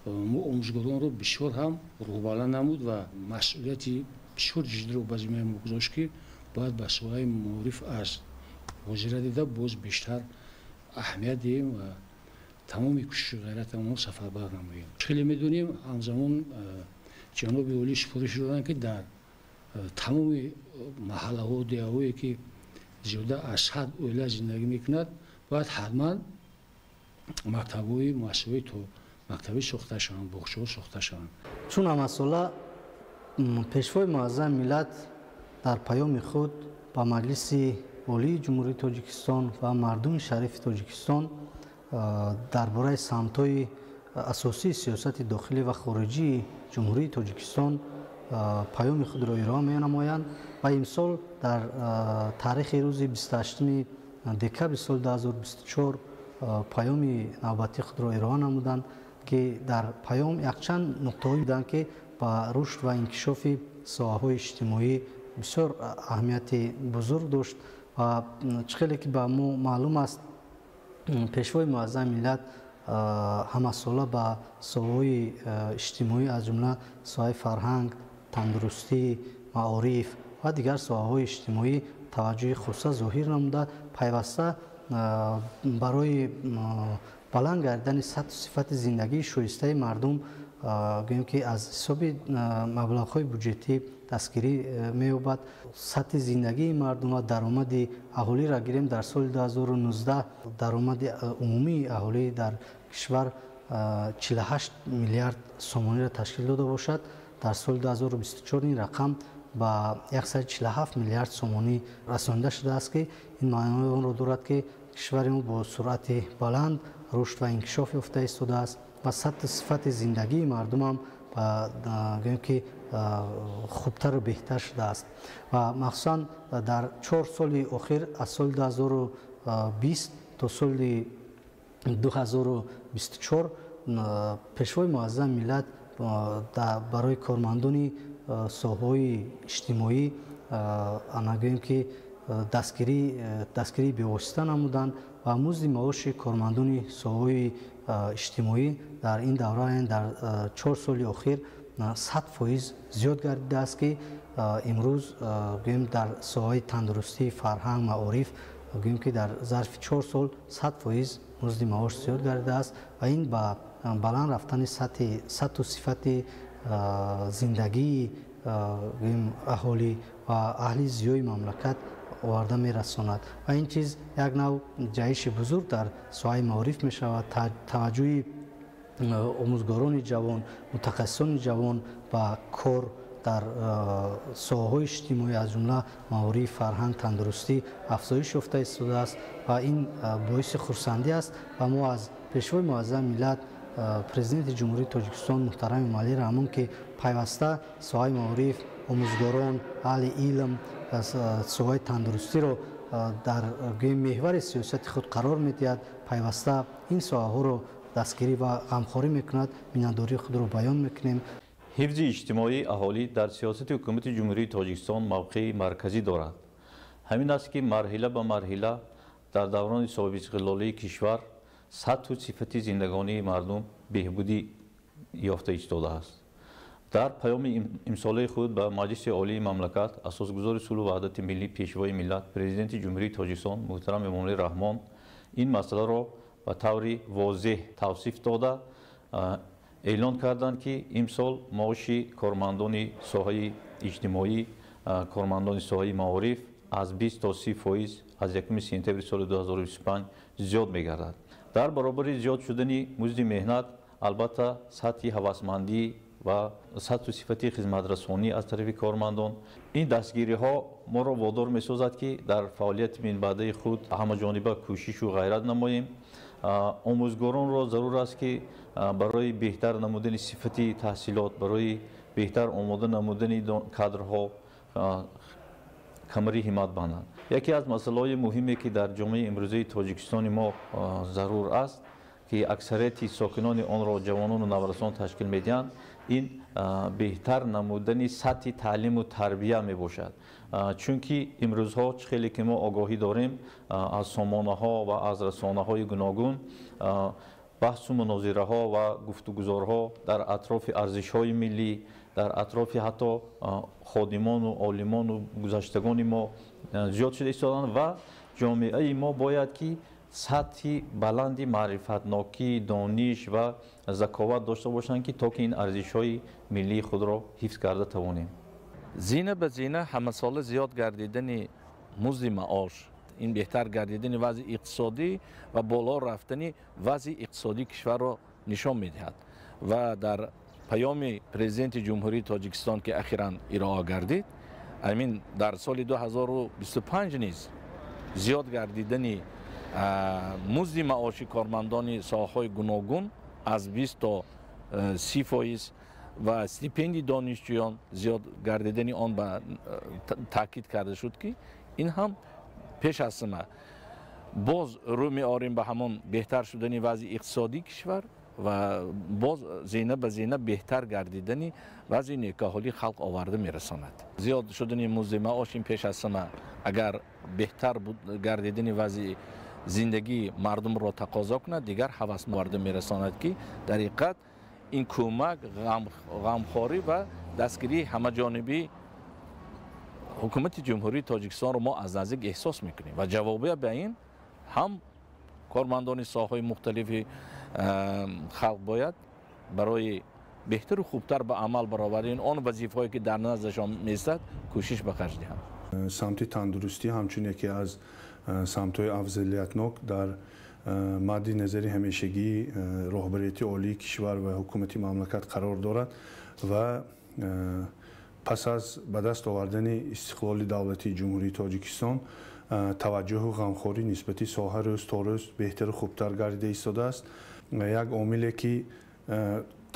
мо омӯзгоронро бисёр ҳам рӯҳбаланд намуд ва масъулияти бисёр ҷиддиро ба зиммаи мо гузошт, ки бояд ба соҳаи маориф аз ҳозира дида боз бештар аҳамият диҳем ва тамоми кӯшишу ғайратамонро сафарбар намоем. Хеле медонем, ҳамзамон ҷаноби олӣ супориш доданд, ки дар тамоми маҳаллаҳо, деҳаҳое ки зиёда аз 100 оила зиндагӣ мекунад, бояд ҳатман мактабҳои муассисаҳои то мактабӣ сохта шаванд, боғчаҳо сохта шаванд. Чун ҳамасола Пешвои муаззами миллат дар паёми худ ба Маҷлиси Олии Ҷумҳурии Тоҷикистон ва мардуми шарифи Тоҷикистон дар бораи самтҳои асосии сиёсати дохилӣ ва хориҷии Ҷумҳурии Тоҷикистон паёми худро ироа менамоянд ва имсол дар таърихи рӯзи 28 декабри соли 2024 паёми навбатии худро ироа намуданд, ки дар паём якчанд нуқтаҳое буданд, ки ба рушд ва инкишофи соҳаҳои иҷтимоӣ бисёр аҳамияти бузург дошт ва чӣ хеле ки ба мо маълум аст, Пешвои Муаззами миллат ҳамасола ба соҳаҳои иҷтимоӣ, аз ҷумла соҳаи фарҳанг, тандурустӣ, маориф ва дигар соҳаҳои иҷтимоӣ таваҷҷӯҳи хоса зоҳир намуда, пайваста барои баланд гардидани сатҳу сифати зиндагии шоистаи мардум, гӯем ки аз ҳисоби маблағҳои буҷетӣ дастгирӣ меёбад. Сатҳи зиндагии мардум ва даромади аҳолиро гирем, дар соли 2019 даромади умумии аҳолӣ дар кишвар 48 миллиард сомониро ташкил дода бошад. Дар соли 2024 ин рақам ба 147 миллиард сомонӣ расонида шудааст, ки ин маънои онро дорад, ки кишвари мо бо суръати баланд рушд ва инкишоф ёфта истодааст ва сатҳи сифати зиндагии мардумам гӯем ки хубтару беҳтар шудааст. Ва махсусан дар 4 соли охир, аз соли 2020 то соли 2024, Пешвои Муаззами миллат барои кормандони соҳаҳои иҷтимоӣ ана гӯем ки дастгирии бевосита намуданд ва музди маоши кормандони соҳаҳои иҷтимоӣ дар ин давра, дар 4 соли охир 100% зиёд гардидааст, ки имрӯз гӯем дар соҳаи тандурустӣ, фарҳанг, маориф гӯем ки дар зарфи 4 сол 100% музди маош зиёд гардидааст ва ин ба баланд рафтани сатҳу сифати зиндагии гӯем аҳолӣ ва аҳли зиёи мамлакат оварда мерасонад. Ва ин чиз як нав ҷаҳиши бузург дар соҳаи маориф мешавад. Таваҷҷӯҳи омӯзгорони ҷавон, мутахассисони ҷавон ба кор дар соҳаҳои иҷтимоӣ, аз ҷумла маориф, фарҳанг, тандурустӣ афзоиш ёфта истодааст ва ин боиси хурсандӣ аст. Ва мо аз Пешвои Муаззами миллат, Президенти Ҷумҳурии Тоҷикистон муҳтарам Эмомалӣ Раҳмон, ки пайваста соҳаи маориф, омӯзгорон, аҳли илм, соҳаи тандурустиро дар меҳвари сиёсати худ қарор медиҳад, пайваста ин соҳаҳоро дастгирӣ ва ғамхорӣ мекунад, миннатдории худро баён мекунем. Ҳифзи иҷтимоии аҳолӣ дар сиёсати ҳукумати Ҷумҳурии Тоҷикистон мавқеи марказӣ дорад. Ҳамин аст, ки марҳила ба марҳила дар даврони соҳибистиқлолии кишвар сатҳу сифати зиндагонии мардум беҳбудӣ ёфта истодааст. Дар паёми имсолаи худ ба Маҷлиси Олии мамлакат Асосгузори сулҳу ваҳдати миллӣ, Пешвои миллат, Президенти Ҷумҳурии Тоҷикистон муҳтарам Эмомалӣ Раҳмон ин масъаларо ба таври возеҳ тавсиф дода, эълон карданд, ки имсол маоши кормандони соҳаи иҷтимоӣ, кормандони соҳаи маориф аз 20 то 30% аз 1 сентябри соли 2025 зиёд мегардад. Дар баробари зиёд шудани музди меҳнат, албатта, сатҳи ҳавасмандӣ ва сатҳу сифати хизматрасонӣ аз тарафи кормандон. Ин дастгириҳо моро водор месозад, ки дар фаъолияти минбаъдаи худ ҳамаҷониба кӯшишу ғайрат намоем. Омӯзгоронро зарур аст, ки барои беҳтар намудани сифати таҳсилот, барои беҳтар омода намудани кадрҳо камари ҳиммат банданд. Яке аз масъалаҳои муҳиме, ки дар ҷомеаи имрӯзаи Тоҷикистони мо зарур аст, ки аксарияти сокинони онро ҷавонону наврасон ташкил медиҳанд, ин беҳтар намудани сатҳи таълиму тарбия мебошад. Чунки имрӯзҳо чӣ хеле ки мо огоҳӣ дорем, аз сомонаҳо ва аз расонаҳои гуногун баҳсу мунозираҳо ва гуфтугузорҳо дар атрофи арзишҳои миллӣ, дар атрофи ҳатто ходимону олимону гузаштагони мо зиёд шуда истоданд ва ҷомеаи мо бояд ки сатҳи баланди маърифатнокӣ, дониш ва заковат дошта бошанд, ки то ки ин арзишҳои миллии худро ҳифз карда тавонем. Зина ба зина ҳамасола зиёд гардидани музди маош, ин беҳтар гардидани вазъи иқтисодӣ ва боло рафтани вазъи иқтисодии кишварро нишон медиҳад. Ва дар паёми Президенти Ҷумҳурии Тоҷикистон, ки ахиран ироа гардид, амин дар соли 2025 низ зиёд гардидани музди маоши кормандони соҳаҳои гуногун аз 20 то 30% ва стипендии донишҷӯён зиёд гардидани он ба таъкид карда шуд, ки ин ҳам пеш аз ҳама боз рӯ меорем ба ҳамон беҳтар шудани вазъи иқтисодии кишвар ва боз зина ба зина беҳтар гардидани вазъи некӯаҳолии халқ оварда мерасонад. Зиёд шудани музди маош ин пеш аз ҳама агар беҳтар гардидани вазъи зиндагии мардумро тақозо кунад, дигар ҳавас оварда мерасонад, ки дар ҳақиқат ин кӯмак, ғамхорӣ ва дастгирии ҳамаҷонибии ҳукумати Ҷумҳурии Тоҷикистонро мо аз наздик эҳсос мекунем ва ҷавобия ба ин ҳам кормандони соҳаҳои мухталифи халқ бояд барои беҳтару хубтар ба амал баровардани он вазифаҳое ки дар наздашон меистад кӯшиш ба харҷ диҳанд. Самти тандурустӣ ҳамчун яке аз самтҳои афзалиятнок дар мадди назари ҳамешагии роҳбарияти олии кишвар ва ҳукумати мамлакат қарор дорад ва пас аз ба даст овардани истиқлоли давлатии Ҷумҳурии Тоҷикистон таваҷҷӯҳу ғамхорӣ нисбати соҳа рӯз то рӯз беҳтару хубтар гардида истодааст. Як омиле ки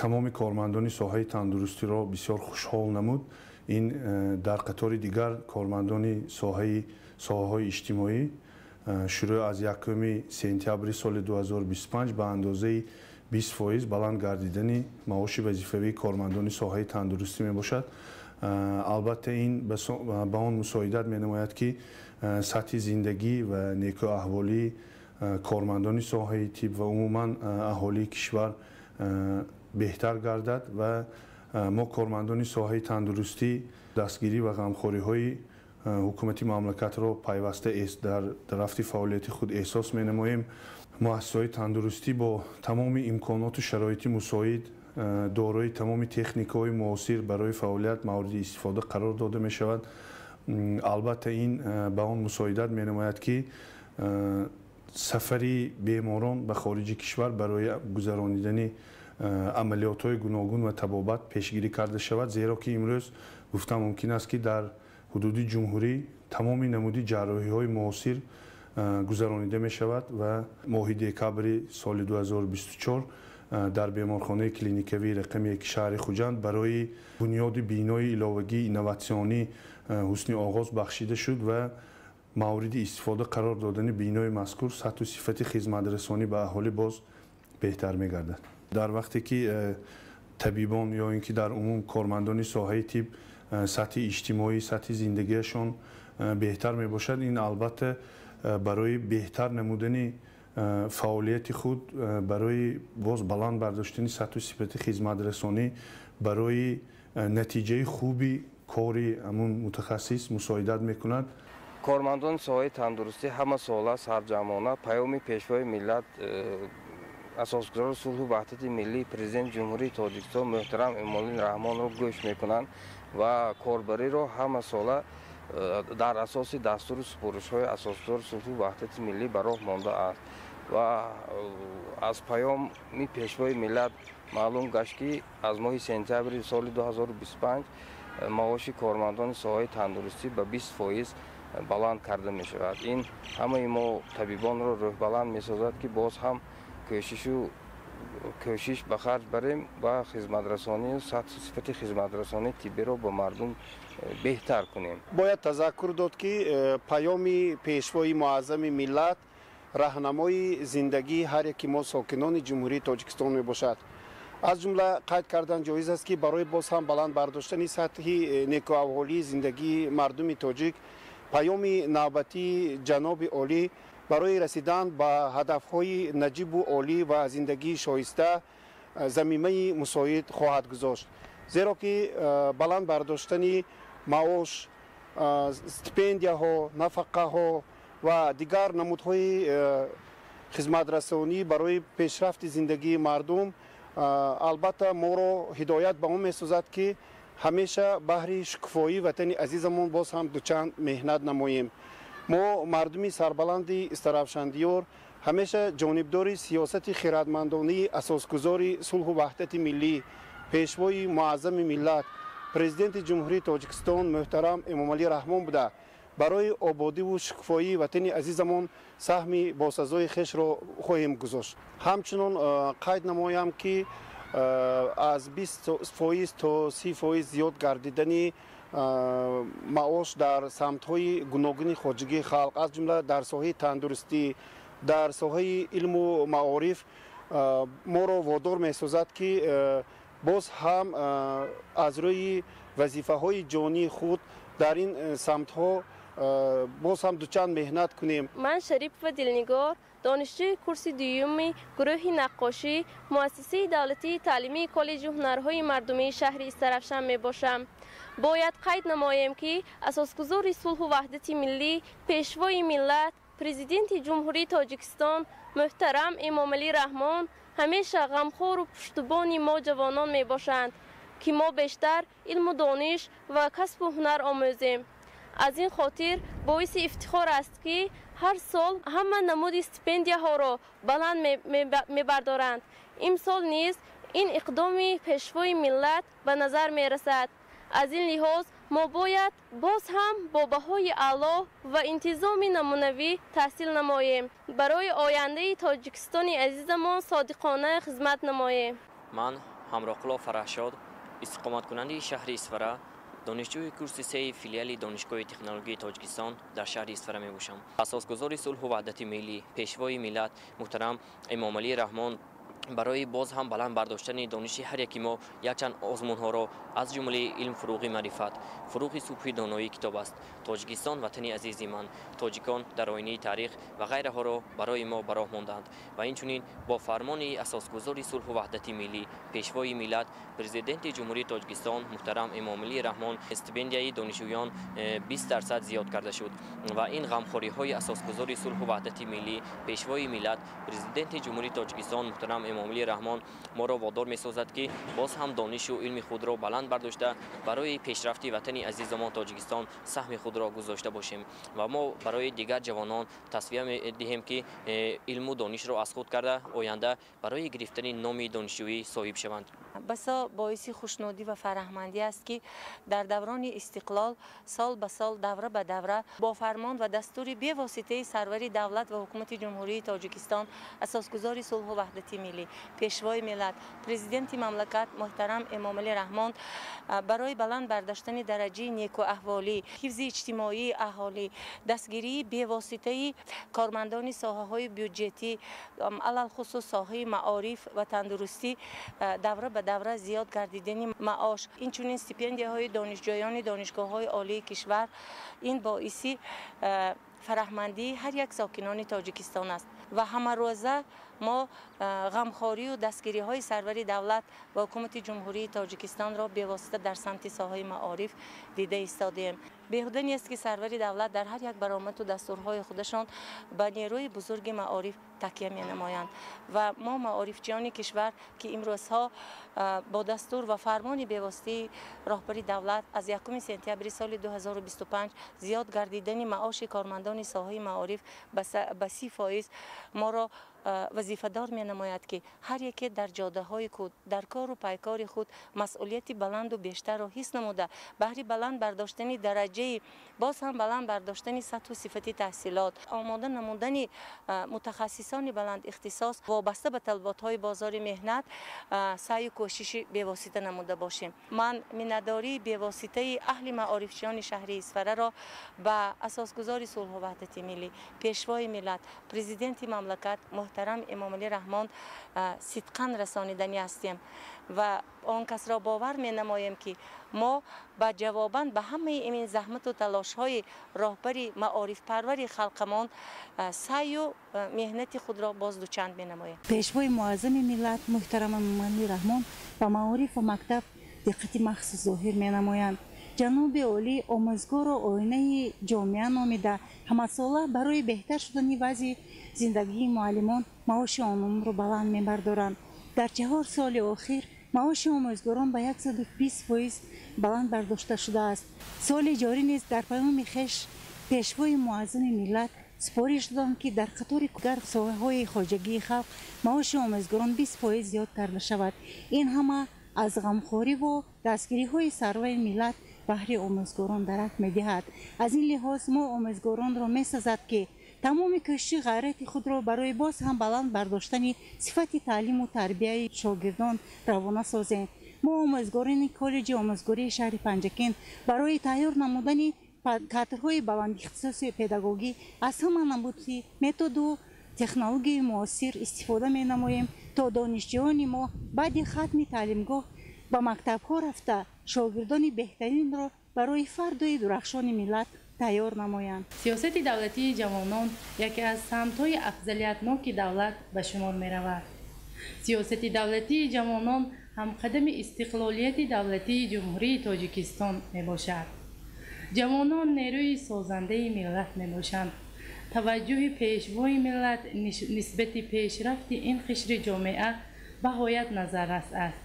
тамоми кормандони соҳаи тандурустиро бисёр хушҳол намуд, ин дар қатори дигар кормандони соҳаҳои иҷтимоӣ шурӯъ аз 1 сентябри соли 2025 ба андозаи 20% баланд гардидани маоши вазифавии кормандони соҳаи тандурустӣ мебошад. Албатта ин ба он мусоидат менамояд, ки сатҳи зиндагӣ ва некӯаҳволии кормандони соҳаи тиб ва умуман аҳолии кишвар беҳтар гардад ва мо кормандони соҳаи тандурустӣ дастгирӣ ва ғамхориҳои ҳукумати мамлакатро пайваста дар рафти фаъолияти худ эҳсос менамоем. Муассисаҳои тандурустӣ бо тамоми имконоту шароити мусоид, дорои тамоми техникаҳои муосир барои фаъолият мавриди истифода қарор дода мешавад. Албатта ин ба он мусоидат менамояд, ки сафари беморон ба хориҷи кишвар барои гузаронидани амалиётҳои гуногун ва табобат пешгирӣ карда шавад, зеро ки имрӯз гуфта мумкин аст, ки дар ҳудуди ҷумҳурӣ тамоми намуди ҷарроҳиҳои муосир гузаронида мешавад ва моҳи декабри соли 2024 дар беморхонаи клиникавии рақами 1 шаҳри Хуҷанд барои бунёди бинои иловагии инноватсионӣ ҳусни оғоз бахшида шуд ва мавриди истифода қарор додани бинои мазкур сатҳу сифати хизматрасонӣ ба аҳолӣ боз беҳтар мегардад. Дар вақте ки табибон ё ин ки дар умум кормандони соҳаи тиб сатҳи иҷтимоӣ, сатҳи зиндагиашон беҳтар мебошад, ин албатта барои беҳтар намудани фаъолияти худ, барои боз баланд бардоштани сатҳу сифати хизматрасонӣ, барои натиҷаи хуби кори ҳамун мутахассис мусоидат мекунад. Кормандони соҳаи тандурустӣ ҳама сола сарҷамъона паёми Пешвои миллат, асосгузори сулҳу ваҳдати миллӣ, Президенти Ҷумҳурии Тоҷикистон муҳтарам Эмомалӣ Раҳмонро гӯш мекунанд ва корбариро ҳама сола дар асоси дастуру супоришҳои асосгузори сулҳу ваҳдати миллӣ ба роҳ мондааст ва аз паёми Пешвои миллат маълум гашт, ки аз моҳи сентябри соли 2025 маоши кормандони соҳаи тандурустӣ ба 20% баланд карда мешавад. Ин ҳамаи мо табибонро рӯҳбаланд месозад, ки боз ҳам кӯшиш ба харҷ барем ва хизматрасонию сатҳу сифати хизматрасонии тиббиро ба мардум беҳтар кунем. Бояд тазаккур дод, ки паёми Пешвои муаззами миллат раҳнамои зиндагии ҳар яки мо сокинони Ҷумҳурии Тоҷикистон мебошад. Аз ҷумла қайд кардан ҷоиз аст, ки барои боз ҳам баланд бардоштани сатҳи некӯаҳволии зиндагии мардуми тоҷик паёми навбатии ҷаноби олӣ барои расидан ба ҳадафҳои наҷибу олӣ ва зиндагии шоиста замимаи мусоид хоҳад гузошт, зеро ки баланд бардоштани маош, стипендияҳо, нафақаҳо ва дигар намудҳои хизматрасонӣ барои пешрафти зиндагии мардум албатта моро ҳидоят ба он месозад, ки ҳамеша баҳри шукуфоии ватани азизамон боз ҳам дучанд меҳнат намоем. Мо мардуми сарбаланди истаравшандиёр ҳамеша ҷонибдори сиёсати хиратмандонии асосгузори сулҳу ваҳдати миллӣ, Пешвои муаззами миллат, Президенти Ҷумҳурии Тоҷикистон муҳтарам Эмомалӣ Раҳмон буда, барои ободиву шукуфоии ватани азизамон саҳми босазои хешро хоҳем гузошт. Ҳамчунон қайд намоям, ки аз 20% то 30% зиёд гардидани маош дар самтҳои гуногуни хоҷагии халқ, аз ҷумла дар соҳаи тандурустӣ, дар соҳаи илму маориф моро водор месозад, ки боз ҳам аз рӯи вазифаҳои ҷонии худ дар ин самтҳо боз ҳам дучанд меҳнат кунем. Ман Шарипова Дилнигор, донишҷӯи курси дуюми гурӯҳи наққошӣ муассисаи давлатии таълимии коллеҷи ҳунарҳои мардумии шаҳри Истаравшан мебошам. Бояд қайд намоем, ки асосгузори сулҳу ваҳдати миллӣ, пешвои миллат, президенти Ҷумҳурии Тоҷикистон муҳтарам Эмомалӣ Раҳмон ҳамеша ғамхору пуштубони мо ҷавонон мебошанд, ки мо бештар илму дониш ва касбу ҳунар омӯзем. Аз ин хотир боиси ифтихор аст, ки ҳар сол ҳама намуди стипендияҳоро баланд мебардоранд. Имсол низ ин иқдоми пешвои миллат ба назар мерасад. Аз ин лиҳоз мо бояд боз ҳам бо баҳои аъло ва интизоми намунавӣ таҳсил намоем, барои ояндаи Тоҷикистони азизамон содиқона хизмат намоем. Ман Ҳамроқулло Фараҳшод, истиқоматкунандаи шаҳри Исфара, донишҷӯи курси сеи филиали Донишгоҳи технологияи Тоҷикистон дар шаҳри Исфара мебошам. Асосгузори сулҳу ваҳдати миллӣ, пешвои миллат муҳтарам Эмомалӣ Раҳмон барои боз ҳам баланд бардоштани дониши ҳар яки мо якчанд озмунҳоро аз ҷумлаи илм фуруғи маърифат, фуруғи субҳи доноӣ китоб аст, Тоҷикистон ватани азизи ман, тоҷикон дар оинаи таърих ва ғайраҳоро барои мо ба роҳ мондаанд ва инчунин бо фармони асосгузори сулҳу ваҳдати миллӣ, пешвои миллат, президенти Ҷумҳурии Тоҷикистон муҳтарам Эмомалӣ Раҳмон стипендияи донишҷӯён 20% зиёд карда шуд ва ин ғамхориҳои асосгузори сулҳу ваҳдати миллӣ, пешвои миллат, президенти Ҷумҳурии Тоҷикистон муҳтарам Эмомалӣ Раҳмон моро водор месозад, ки боз ҳам донишу илми худро баланд бардошта барои пешрафти ватани азизамон Тоҷикистон саҳми худро гузошта бошем ва мо барои дигар ҷавонон тавсия медиҳем, ки илму донишро аз худ карда оянда барои гирифтани номи донишҷӯӣ соҳиб шаванд. Басо боиси хушнудӣ ва фараҳмандӣ аст, ки дар даврони истиқлол сол ба сол, давра ба давра бо фармон ва дастури бевоситаи сарвари давлат ва ҳукумати Ҷумҳурии Тоҷикистон, асосгузори сулҳу ваҳдати миллӣ, пешвои миллат, президенти мамлакат муҳтарам Эмомалӣ Раҳмон барои баланд бардоштани дараҷаи некуаҳволӣ, ҳифзи иҷтимоии аҳолӣ, дастгирии бевоситаи кормандони соҳаҳои бюҷетӣ, алалхусус соҳаи маориф ва тандурустӣ, давра ба давра зиёд гардидани маош, инчунин стипендияҳои донишҷӯёни донишгоҳҳои олии кишвар, ин боиси фараҳмандии ҳар як сокинони Тоҷикистон аст ва ҳамарӯза мо ғамхорию дастгириҳои сарвари давлат ва ҳукумати Ҷумҳурии Тоҷикистонро бевосита дар самти соҳаи маориф дида истодаем. Беҳуда нест, ки сарвари давлат дар ҳар як баромаду дастурҳои худашон ба нерӯи бузурги маориф такя менамоянд ва мо маорифчиёни кишвар, ки имрӯзҳо бо дастур ва фармони бевоситаи роҳбари давлат аз 1 сентябри соли 2025 зиёд гардидани маоши кормандони соҳаи маориф ба 30% моро вазифадор менамояд, ки ҳар яке дар ҷодаҳои худ, дар кору пайкори худ масъулияти баланду бештарро ҳис намуда, баҳри баланд бардоштани дараҷаи боз ҳам баланд бардоштани сатҳу сифати таҳсилот, омода намудани мутахассисони баланд ихтисос вобаста ба талаботҳои бозори меҳнат саъю кӯшиши бевосита намуда бошем. Ман миннатдории бевоситаи аҳли маорифчиёни шаҳри Исфараро ба асосгузори сулҳу ваҳдати миллӣ, пешвои миллат, президенти мамлакат муҳтарам Эмомалӣ Раҳмон сидқан расониданӣ ҳастем ва он касро бовар менамоем, ки мо ба ҷавобан ба ҳамаи ин заҳмату талошҳои роҳбари маорифпарвари халқамон саъю меҳнати худро боз дучанд менамоем. Пешвои муаззами миллат муҳтарам Эмомалӣ Раҳмон ба маориф ва мактаб диққати махсус зоҳир менамоянд. Ҷаноби олӣ омӯзгорро оинаи ҷомеа номида, ҳамасола барои беҳтар шудани вазъи зиндагии муаллимон маоши ононро баланд мебардоранд. Дар 4 соли охир маоши омӯзгорон ба 120% баланд бардошта шудааст. Соли ҷорӣ низ дар паёми хеш пешвои муаззами миллат супориш доданд, ки дар қатори дигар соҳаҳои хоҷагии халқ маоши омӯзгорон 20% зиёд карда шавад. Ин ҳама аз ғамхориву дастгириҳои сарвари миллат баҳри омӯзгорон дарак медиҳад. Аз ин лиҳоз мо омӯзгоронро месазад, ки тамоми кӯшиши ғайрати худро барои боз ҳам баланд бардоштани сифати таълиму тарбияи шогирдон равона созем. Мо омӯзгорони коллеҷи омӯзгории шаҳри Панҷакент барои тайёр намудани кадрҳои баландихтисоси педагогӣ аз ҳама намуди методу технологияи муосир истифода менамоем. То донишҷӯёни мо баъди хатми таълимгоҳ ба мактабҳо рафта шогирдони беҳтаринро барои фардои дурахшони миллат тайёр намоянд. Сиёсати давлатии ҷавонон яке аз самтҳои афзалиятноки давлат ба шумор меравад. Сиёсати давлатии ҷавонон ҳамқадами истиқлолияти давлатии Ҷумҳурии Тоҷикистон мебошад. Ҷавонон нерӯи созандаи миллат мебошанд. Таваҷҷӯҳи пешвои миллат нисбати пешрафти ин қишри ҷомеа баҳоят назаррас аст.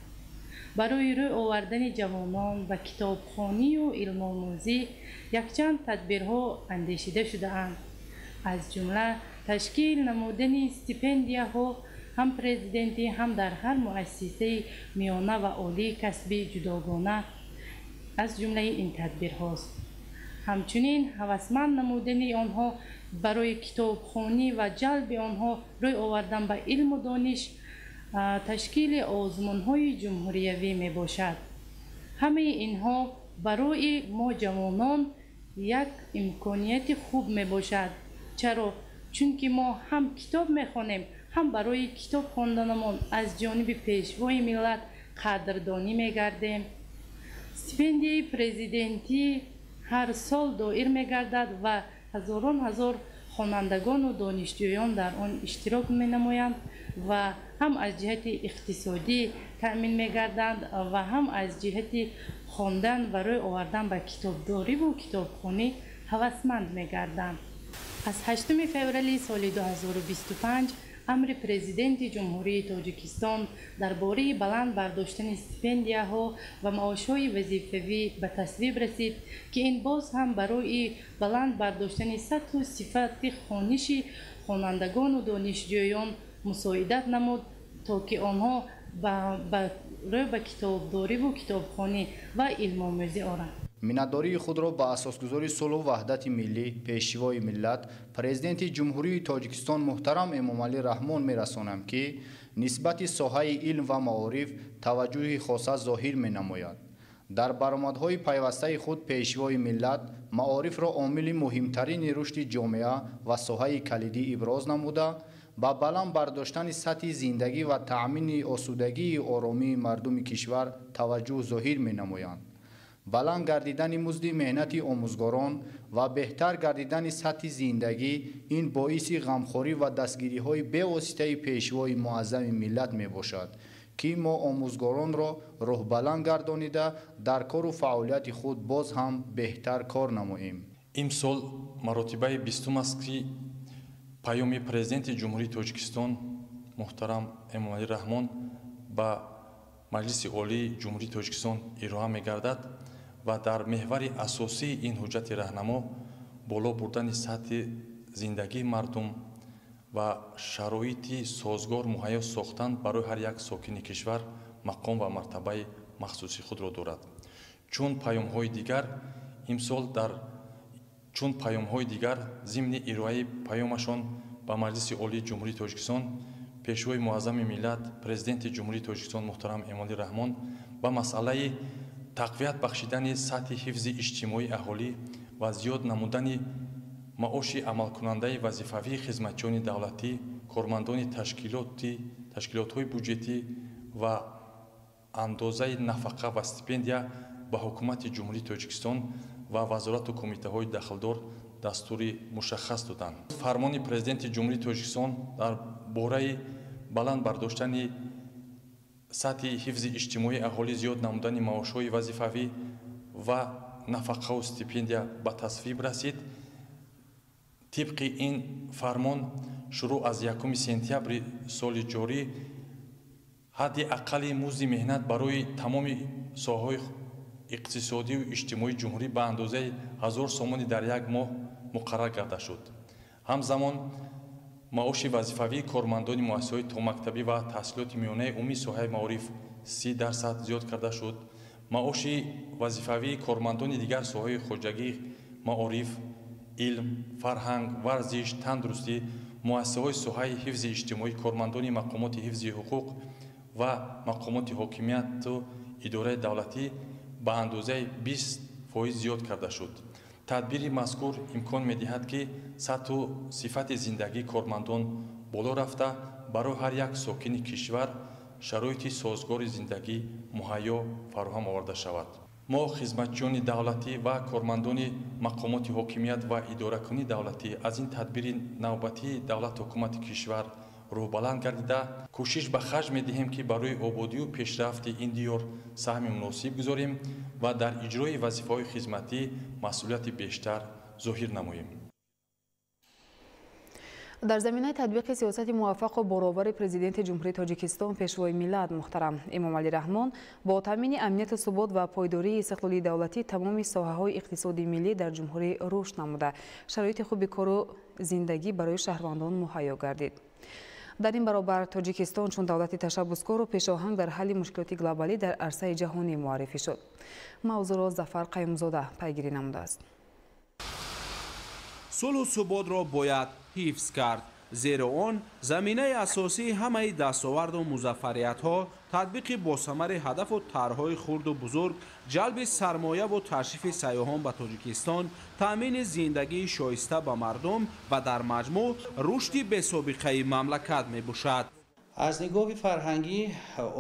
Барои рӯй овардани ҷавонон ба китобхонию илмомӯзӣ якчанд тадбирҳо андешида шудаанд. Аз ҷумла ташкил намудани стипендияҳо ҳам президентӣ, ҳам дар ҳар муассисаи миёна ва олии касбӣ ҷудогона аз ҷумлаи ин тадбирҳост. Ҳамчунин ҳавасманд намудани онҳо барои китобхонӣ ва ҷалби онҳо рӯй овардан ба илму дониш, ташкили озмунҳои ҷумҳуриявӣ мебошад. Ҳамаи инҳо барои мо ҷавонон як имконияти хуб мебошад. Чаро? Чунки мо ҳам китоб мехонем, ҳам барои китоб хонданамон аз ҷониби пешвои миллат қадрдонӣ мегардем. Стипендияи президентӣ ҳар сол доир мегардад ва ҳазорон ҳазор хонандагону донишҷӯён дар он иштирок менамоянд ва ҳам аз ҷиҳати иқтисодӣ таъмин мегарданд ва ҳам аз ҷиҳати хондан ва рӯй овардан ба китобдориву китобхонӣ ҳавасманд мегарданд. Аз 8 феврали соли 2025 амри Президенти Ҷумҳурии Тоҷикистон дар бораи баланд бардоштани стипендияҳо ва маошҳои вазифавӣ ба тасвиб расид, ки ин боз ҳам барои баланд бардоштани сатҳу сифати хониши хонандагону донишҷӯён мусоидат намуд, то ки онҳо рӯй ба китобдориву китобхонӣ ва илмомӯзӣ оранд. Миннатдории худро ба асосгузори сулҳу ваҳдати миллӣ, пешвои миллат, Президенти Ҷумҳурии Тоҷикистон муҳтарам Эмомалӣ Раҳмон мерасонам, ки нисбати соҳаи илм ва маориф таваҷҷӯҳи хоса зоҳир менамояд. Дар баромадҳои пайвастаи худ пешвои миллат маорифро омили муҳимтарини рушди ҷомеа ва соҳаи калидӣ иброз намуда, ба баланд бардоштани сатҳи зиндагӣ ва таъмини осудагии оромии мардуми кишвар таваҷҷӯҳ зоҳир менамоянд. Баланд гардидани музди меҳнати омӯзгорон ва беҳтар гардидани сатҳи зиндагӣ ин боиси ғамхорӣ ва дастгириҳои бевоситаи пешвои муаззами миллат мебошад, ки мо омӯзгоронро рӯҳбаланд гардонида дар кору фаъолияти худ боз ҳам беҳтар кор намоем. Имсол маротибаи 20 аст, ки паёми Президенти Ҷумҳурии Тоҷикистон муҳтарам Эмомалӣ Раҳмон ба Маҷлиси Олии Ҷумҳурии Тоҷикистон ироа мегардад ва дар меҳвари асосии ин ҳуҷҷати раҳнамо боло бурдани сатҳи зиндагии мардум ва шароити созгор муҳайё сохтан барои ҳар як сокини кишвар мақом ва мартабаи махсуси худро дорад. Чун паёмҳои дигар имсол дар чун паёмҳои дигар зимни ироаи паёмашон ба Маҷлиси Олии Ҷумҳурии Тоҷикистон пешвои муаззами миллат, Президенти Ҷумҳурии Тоҷикистон муҳтарам Эмомалӣ Раҳмон ба масъалаи тақвият бахшидани сатҳи ҳифзи иҷтимоии аҳолӣ ва зиёд намудани маоши амалкунандаи вазифавии хизматчиёни давлатӣ, кормандони ташкилотҳои буҷетӣ ва андозаи нафақа ва стипендия ба Ҳукумати Ҷумҳурии Тоҷикистон ва вазорату кумитаҳои дахлдор дастури мушаххас доданд. Фармони Президенти Ҷумҳурии Тоҷикистон дар бораи баланд бардоштани сатҳи ҳифзи иҷтимоии аҳолӣ, зиёд намудани маошҳои вазифавӣ ва нафақаву стипендия ба тасвиб расид. Тибқи ин фармон шурӯъ аз 1 сентябри соли ҷорӣ ҳадди аққали музди меҳнат барои тамоми соҳаҳои иқтисодию иҷтимоии ҷумҳурӣ ба андозаи 1000 сомонӣ дар як моҳ муқаррар карда шуд. Ҳамзамон маоши вазифавии кормандони муассисаҳои томактабӣ ва таҳсилоти миёнаи умумии соҳаи маориф 30% зиёд карда шуд. Маоши вазифавии кормандони дигар соҳаҳои хоҷагӣ, маориф, илм, фарҳанг, варзиш, тандурустӣ, муассисаҳои соҳаи ҳифзи иҷтимоӣ, кормандони мақомоти ҳифзи ҳуқуқ ва мақомоти ҳокимияту идораи давлатӣ ба андозаи 20% зиёд карда шуд. Тадбири мазкур имкон медиҳад, ки сатҳу сифати зиндагии кормандон боло рафта, барои ҳар як сокини кишвар шароити созгори зиндагӣ муҳайё фароҳам оварда шавад. Мо хизматчиёни давлатӣ ва кормандони мақомоти ҳокимият ва идоракунии давлатӣ аз ин тадбири навбатии давлат ҳукумати кишвар рӯҳбаланд гардида, кӯшиш ба харҷ медиҳем, ки барои ободию пешрафти ин диёр саҳми муносиб гузорем ва дар иҷрои вазифаҳои хизматӣ масъулияти бештар зоҳир намоем. Дар заминаи татбиқи сиёсати муваффақу боровари Президенти Ҷумҳурии Тоҷикистон, Пешвои миллат муҳтарам Эмомалӣ Раҳмон бо таъмини амнияту субот ва пойдории истиқлолии давлатӣ тамоми соҳаҳои иқтисоди миллӣ дар ҷумҳурӣ рушд намуда, шароити хуби кору зиндагӣ барои шаҳрвандон муҳайё гардид. Дар ин баробар Тоҷикистон чун давлати ташаббускору пешоҳанг дар ҳалли мушкилоти глобалӣ дар арсаи ҷаҳонӣ муаррифӣ шуд. Мавзӯъро Зафар Қаюмзода пайгирӣ намудааст. Сулҳу суботро бояд ҳифз кард, зеро он заминаи асосии ҳамаи дастоварду музаффариятҳо, татбиқи босамари ҳадафу тарҳҳои хурду бузург, ҷалби сармояву ташрифи сайёҳон ба Тоҷикистон, таъмини зиндагии шоиста ба мардум ва дар маҷмӯъ рушди бесобиқаи мамлакат мебошад. Аз нигоҳи фарҳангӣ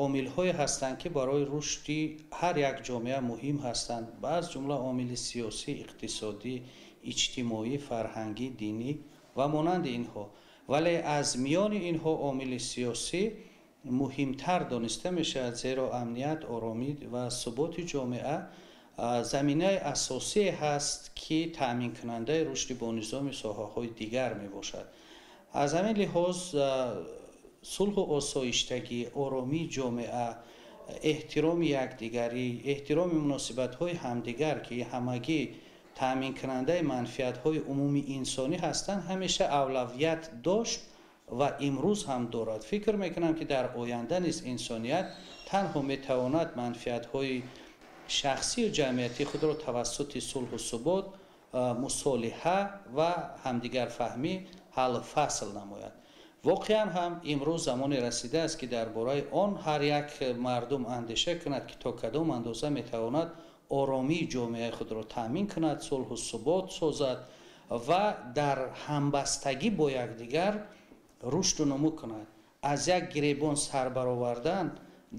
омилҳое ҳастанд, ки барои рушди ҳар як ҷомеа муҳим ҳастанд, ба аз ҷумла омили сиёсӣ, иқтисодӣ, иҷтимоӣ, фарҳангӣ, динӣ ва монанди инҳо. Вале аз миёни инҳо омили сиёсӣ муҳимтар дониста мешавад, зеро амният, оромӣ ва суботи ҷомеа заминаи асосие ҳаст, ки таъминкунандаи рушди бонизоми соҳаҳои дигар мебошад. Аз ҳамин лиҳоз сулҳу осоиштагӣ, оромии ҷомеа, эҳтироми якдигарӣ, эҳтироми муносибатҳои ҳамдигар, ки ҳамагӣ таъминкунандаи манфиатҳои умумии инсонӣ ҳастанд, ҳамеша авлавият дошт ва имрӯз ҳам дорад. Фикр мекунам, ки дар оянда низ инсоният танҳо метавонад манфиатҳои шахсию ҷамъиятии худро тавассути сулҳу субот, мусолиҳа ва ҳамдигарфаҳмӣ ҳаллу фасл намояд. Воқеан ҳам имрӯз замоне расидааст, ки дар бораи он ҳар як мардум андеша кунад, ки то кадом андоза метавонад оромии ҷомеаи худро таъмин кунад, сулҳу субот созад ва дар ҳамбастагӣ бо якдигар рушду нумӯ кунад. Аз як гиребон сар баровардан,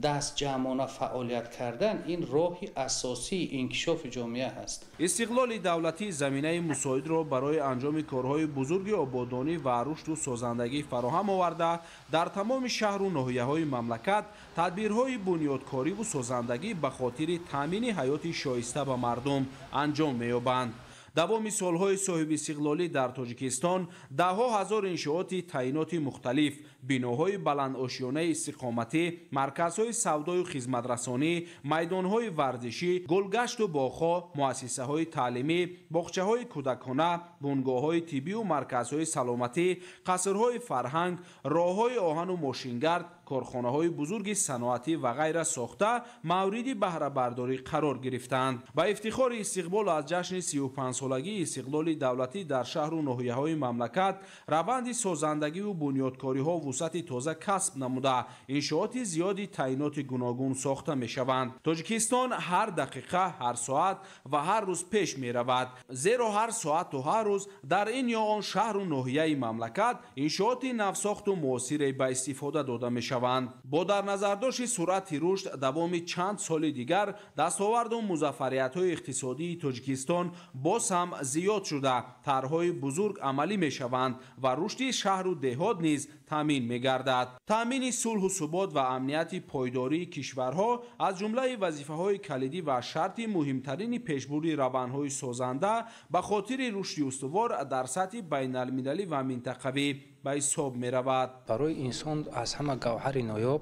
дастҷамъона фаъолият кардан ин роҳи асосии инкишофи ҷомеа ҳаст. Истиқлоли давлатӣ заминаи мусоидро барои анҷоми корҳои бузурги ободонӣ ва рушду созандагӣ фароҳам оварда, дар тамоми шаҳру ноҳияҳои мамлакат тадбирҳои бунёдкориву созандагӣ ба хотири таъмини ҳаёти шоиста ба мардум анҷом меёбанд. Давоми солҳои соҳибистиқлолӣ дар Тоҷикистон даҳҳо ҳазор иншооти таъиноти мухталиф, биноҳои баландошёнаи истиқоматӣ, марказҳои савдою хизматрасонӣ, майдонҳои варзишӣ, гулгашту боғҳо, муассисаҳои таълимӣ, боғчаҳои кӯдакона, бунгоҳҳои тиббию марказҳои саломатӣ, қасрҳои фарҳанг, роҳҳои оҳану мошингард, корхонаҳои бузурги саноатӣ ва ғайра сохта мавриди баҳрабардорӣ қарор гирифтанд. Ба ифтихори истиқбол аз ҷашни 35-солагии истиқлоли давлатӣ дар шаҳру ноҳияҳои мамлакат раванди созандагиву бунёдкориҳо вусъати тоза касб намуда, иншооти зиёди таъиноти гуногун сохта мешаванд. Тоҷикистон ҳар дақиқа, ҳар соат ва ҳар рӯз пеш меравад, зеро ҳар соату ҳар рӯз дар ин ё он шаҳру ноҳияи мамлакат иншооти навсохту муосире ба истифода дода мешаванд. Бо дар назардошти суръати рушд давоми чанд соли дигар дастоварду музаффариятҳои иқтисодии Тоҷикистон боз ҳам зиёд шуда, тарҳҳои бузург амалӣ мешаванд ва рушди шаҳру деҳот низ таъмин мегардад. Таъмини сулҳу субот ва амнияти пойдории кишварҳо аз ҷумлаи вазифаҳои калидӣ ва шарти муҳимтарини пешбурди равандҳои созанда ба хотири рушди устувор дар сатҳи байналмилалӣ ва минтақавӣ ба ҳисоб меравад. Барои инсон аз ҳама гавҳари ноёб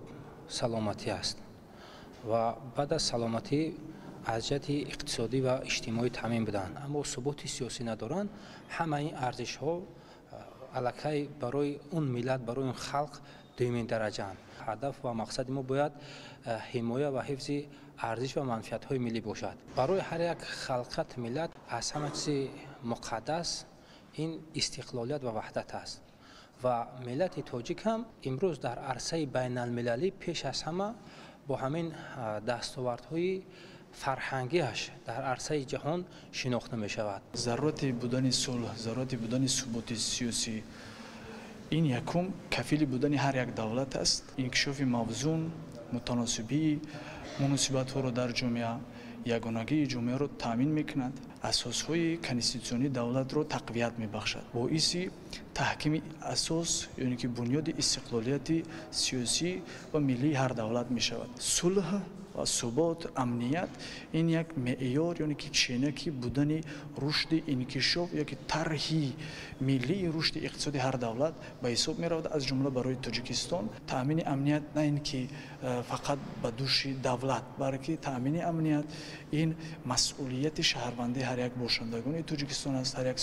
саломатӣ аст ва баъд аз саломатӣ аз ҷиҳати иқтисодӣ ва иҷтимоӣ таъмин буданд, аммо суботи сиёсӣ надоранд. Ҳамаи ин арзишҳо аллакай барои он миллат, барои он халқ дуюмин дараҷаанд. Ҳадаф ва мақсади мо бояд ҳимоя ва ҳифзи арзиш ва манфиатҳои миллӣ бошад. Барои ҳар як халқат, миллат аз ҳама чизи муқаддас ин истиқлолият ва ваҳдат аст ва миллати тоҷик ҳам имрӯз дар арсаи байналмилалӣ пеш аз ҳама бо ҳамин дастовардҳои фарҳангиаш дар арсаи ҷаҳон шинохта мешавад. Зарурати будани сулҳ, зарурати будани суботи сиёсӣ Ин якум кафили будани ҳар як давлат аст. Инкишофи мавзун, мутаносибии муносибатҳоро дар ҷомеа, ягонагии ҷомеаро таъмин мекунад, асосҳои конститутсионии давлатро тақвият мебахшад, боиси таҳкими асос ёне ки бунёди истиқлолияти сиёсӣ ва миллии ҳар давлат мешавад. Сулҳ ва субот, амният ин як меъёр ёне ки ченаки будани рушди инкишоф ёки тарҳи миллии рушди иқтисоди ҳар давлат ба ҳисоб меравад. Аз ҷумла барои Тоҷикистон таъмини амният на ин ки фақат ба души давлат, балки таъмини амният ин масъулияти шаҳрвандии ҳар як бошандагони Тоҷикистон аст, ҳар як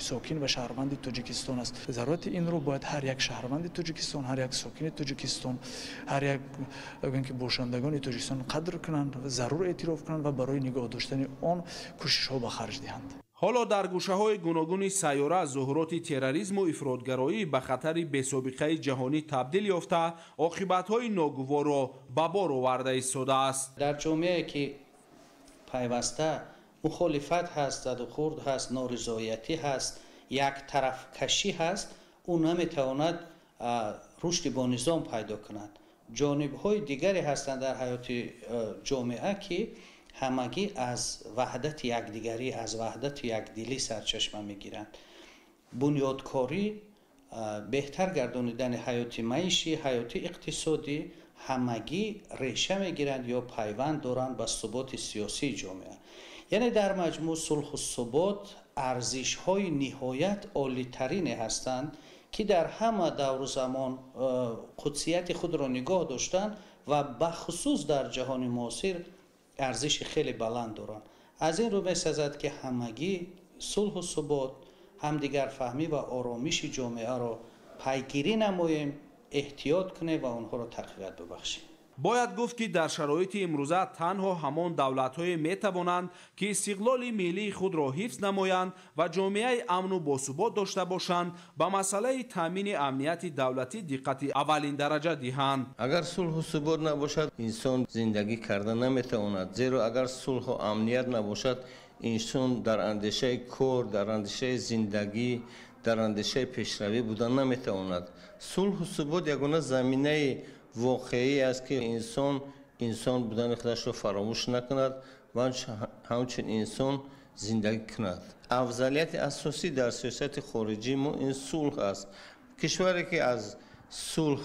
сокин ва шаҳрванди Тоҷикистон аст. Зарурати инро бояд ҳар як шаҳрванди Тоҷикистон, ҳар як сокини Тоҷикистон, ҳар як ки бошандагони Тоҷикистон қадр кунанд, зарур эътироф кунанд ва барои нигоҳ доштани он кӯшишҳо ба харҷ диҳанд. Ҳоло дар гӯшаҳои гуногуни сайёра зуҳуроти терроризму ифротгароӣ ба хатари бесобиқаи ҷаҳонӣ табдил ёфта, оқибатҳои ногуворро ба бор оварда истодааст. Дар ҷомеае ки пайваста мухолифат ҳаст, задухӯрд ҳаст, норизоятӣ ҳаст, яктарафкашӣ ҳаст, ӯ наметавонад рушди бонизом пайдо кунад. Ҷонибҳои дигаре ҳастанд дар ҳаёти ҷомеа, ки ҳамагӣ аз ваҳдати якдигарӣ, аз ваҳдати якдилӣ сарчашма мегиранд. Бунёдкорӣ, беҳтар гардонидани ҳаёти маишӣ, ҳаёти иқтисодӣ ҳамагӣ реша мегиранд ё пайванд доранд ба суботи сиёсии ҷомеа. Яъне дар маҷмӯъ сулҳу субот арзишҳои ниҳоят олитарине ҳастанд, ки дар ҳама давру замон қудсияти худро нигоҳ доштанд ва бахусус дар ҷаҳони муосир арзиши хеле баланд доранд. Аз ин рӯ месазад, ки ҳамагӣ сулҳу субот, ҳамдигарфаҳмӣ ва оромиши ҷомеаро пайгирӣ намоем, эҳтиёт кунем ва онҳоро тақвият бибахшем. Бояд гуфт, ки дар шароити имрӯза танҳо ҳамон давлатҳое метавонанд, ки истиқлоли миллии худро ҳифз намоянд ва ҷомеаи амну босубот дошта бошанд, ба масъалаи таъмини амнияти давлатӣ диққати аввалин дараҷа диҳанд. Агар сулҳу субот набошад, инсон зиндагӣ карда наметавонад. Зеро агар сулҳу амният набошад, инсон дар андешаи кор, дар андешаи зиндагӣ, дар андешаи пешравӣ буда наметавонад. Сулҳу субот ягона заминаи воқеӣ аст, ки инсон инсон будани худашро фаромӯш накунад ва ҳамчун инсон зиндагӣ кунад. Афзалияти асосӣ дар сиёсати хориҷии мо ин сулҳ аст. Кишваре ки аз сулҳ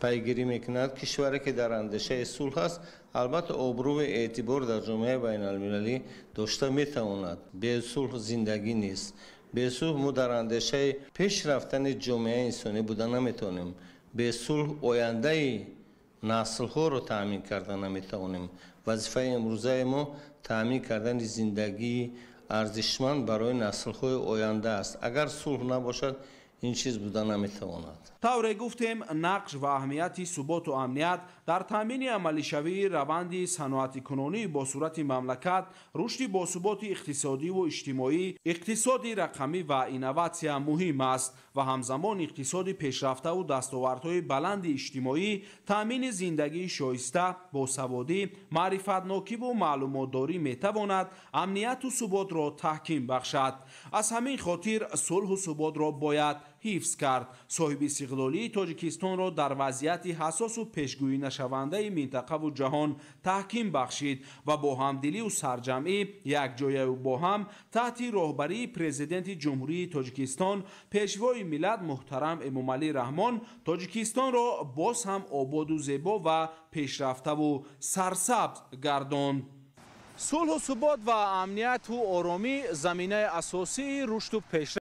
пайгирӣ мекунад, кишваре ки дар андешаи сулҳ аст, албатта обрӯи эътибор дар ҷомеаи байналмилалӣ дошта метавонад. Бе сулҳ зиндагӣ нест. Бе сулҳ мо дар андешаи пеш рафтани ҷомеаи инсонӣ буда наметавонем. Бе сулҳ ояндаи наслҳоро таъмин карда наметавонем. Вазифаи имрӯзаи мо таъмин кардани зиндагии арзишманд барои наслҳои оянда аст. Агар сулҳ набошад, ин чиз буда наметавонад. Тавре гуфтем, нақш ва аҳамияти суботу амният дар таъмини амалишавии раванди саноатикунонӣ бо сурати мамлакат, рушди босуботи иқтисодиву иҷтимоӣ, иқтисоди рақамӣ ва инноватсия муҳим аст ва ҳамзамон иқтисоди пешрафтаву дастовардҳои баланди иҷтимоӣ, таъмини зиндагии шоиста, босаводӣ, маърифатнокиву маълумотдорӣ метавонад амнияту суботро таҳким бахшад. Аз ҳамин хотир сулҳу суботро бояд ҳифз кард. Соҳиби истиқлолии Тоҷикистонро дар вазъияти ҳассосу пешгӯӣ нашавандаи минтақаву ҷаҳон таҳким бахшид ва бо ҳамдилию сарҷамъӣ якҷояю бо ҳам таҳти роҳбарии Президенти Ҷумҳурии Тоҷикистон, Пешвои миллат муҳтарам Эмомалӣ Раҳмон Тоҷикистонро боз ҳам ободу зебо ва пешрафтаву сарсабз гардонд. Сулҳу субот ва амнияту оромӣ заминаи асосии рушду пешрафт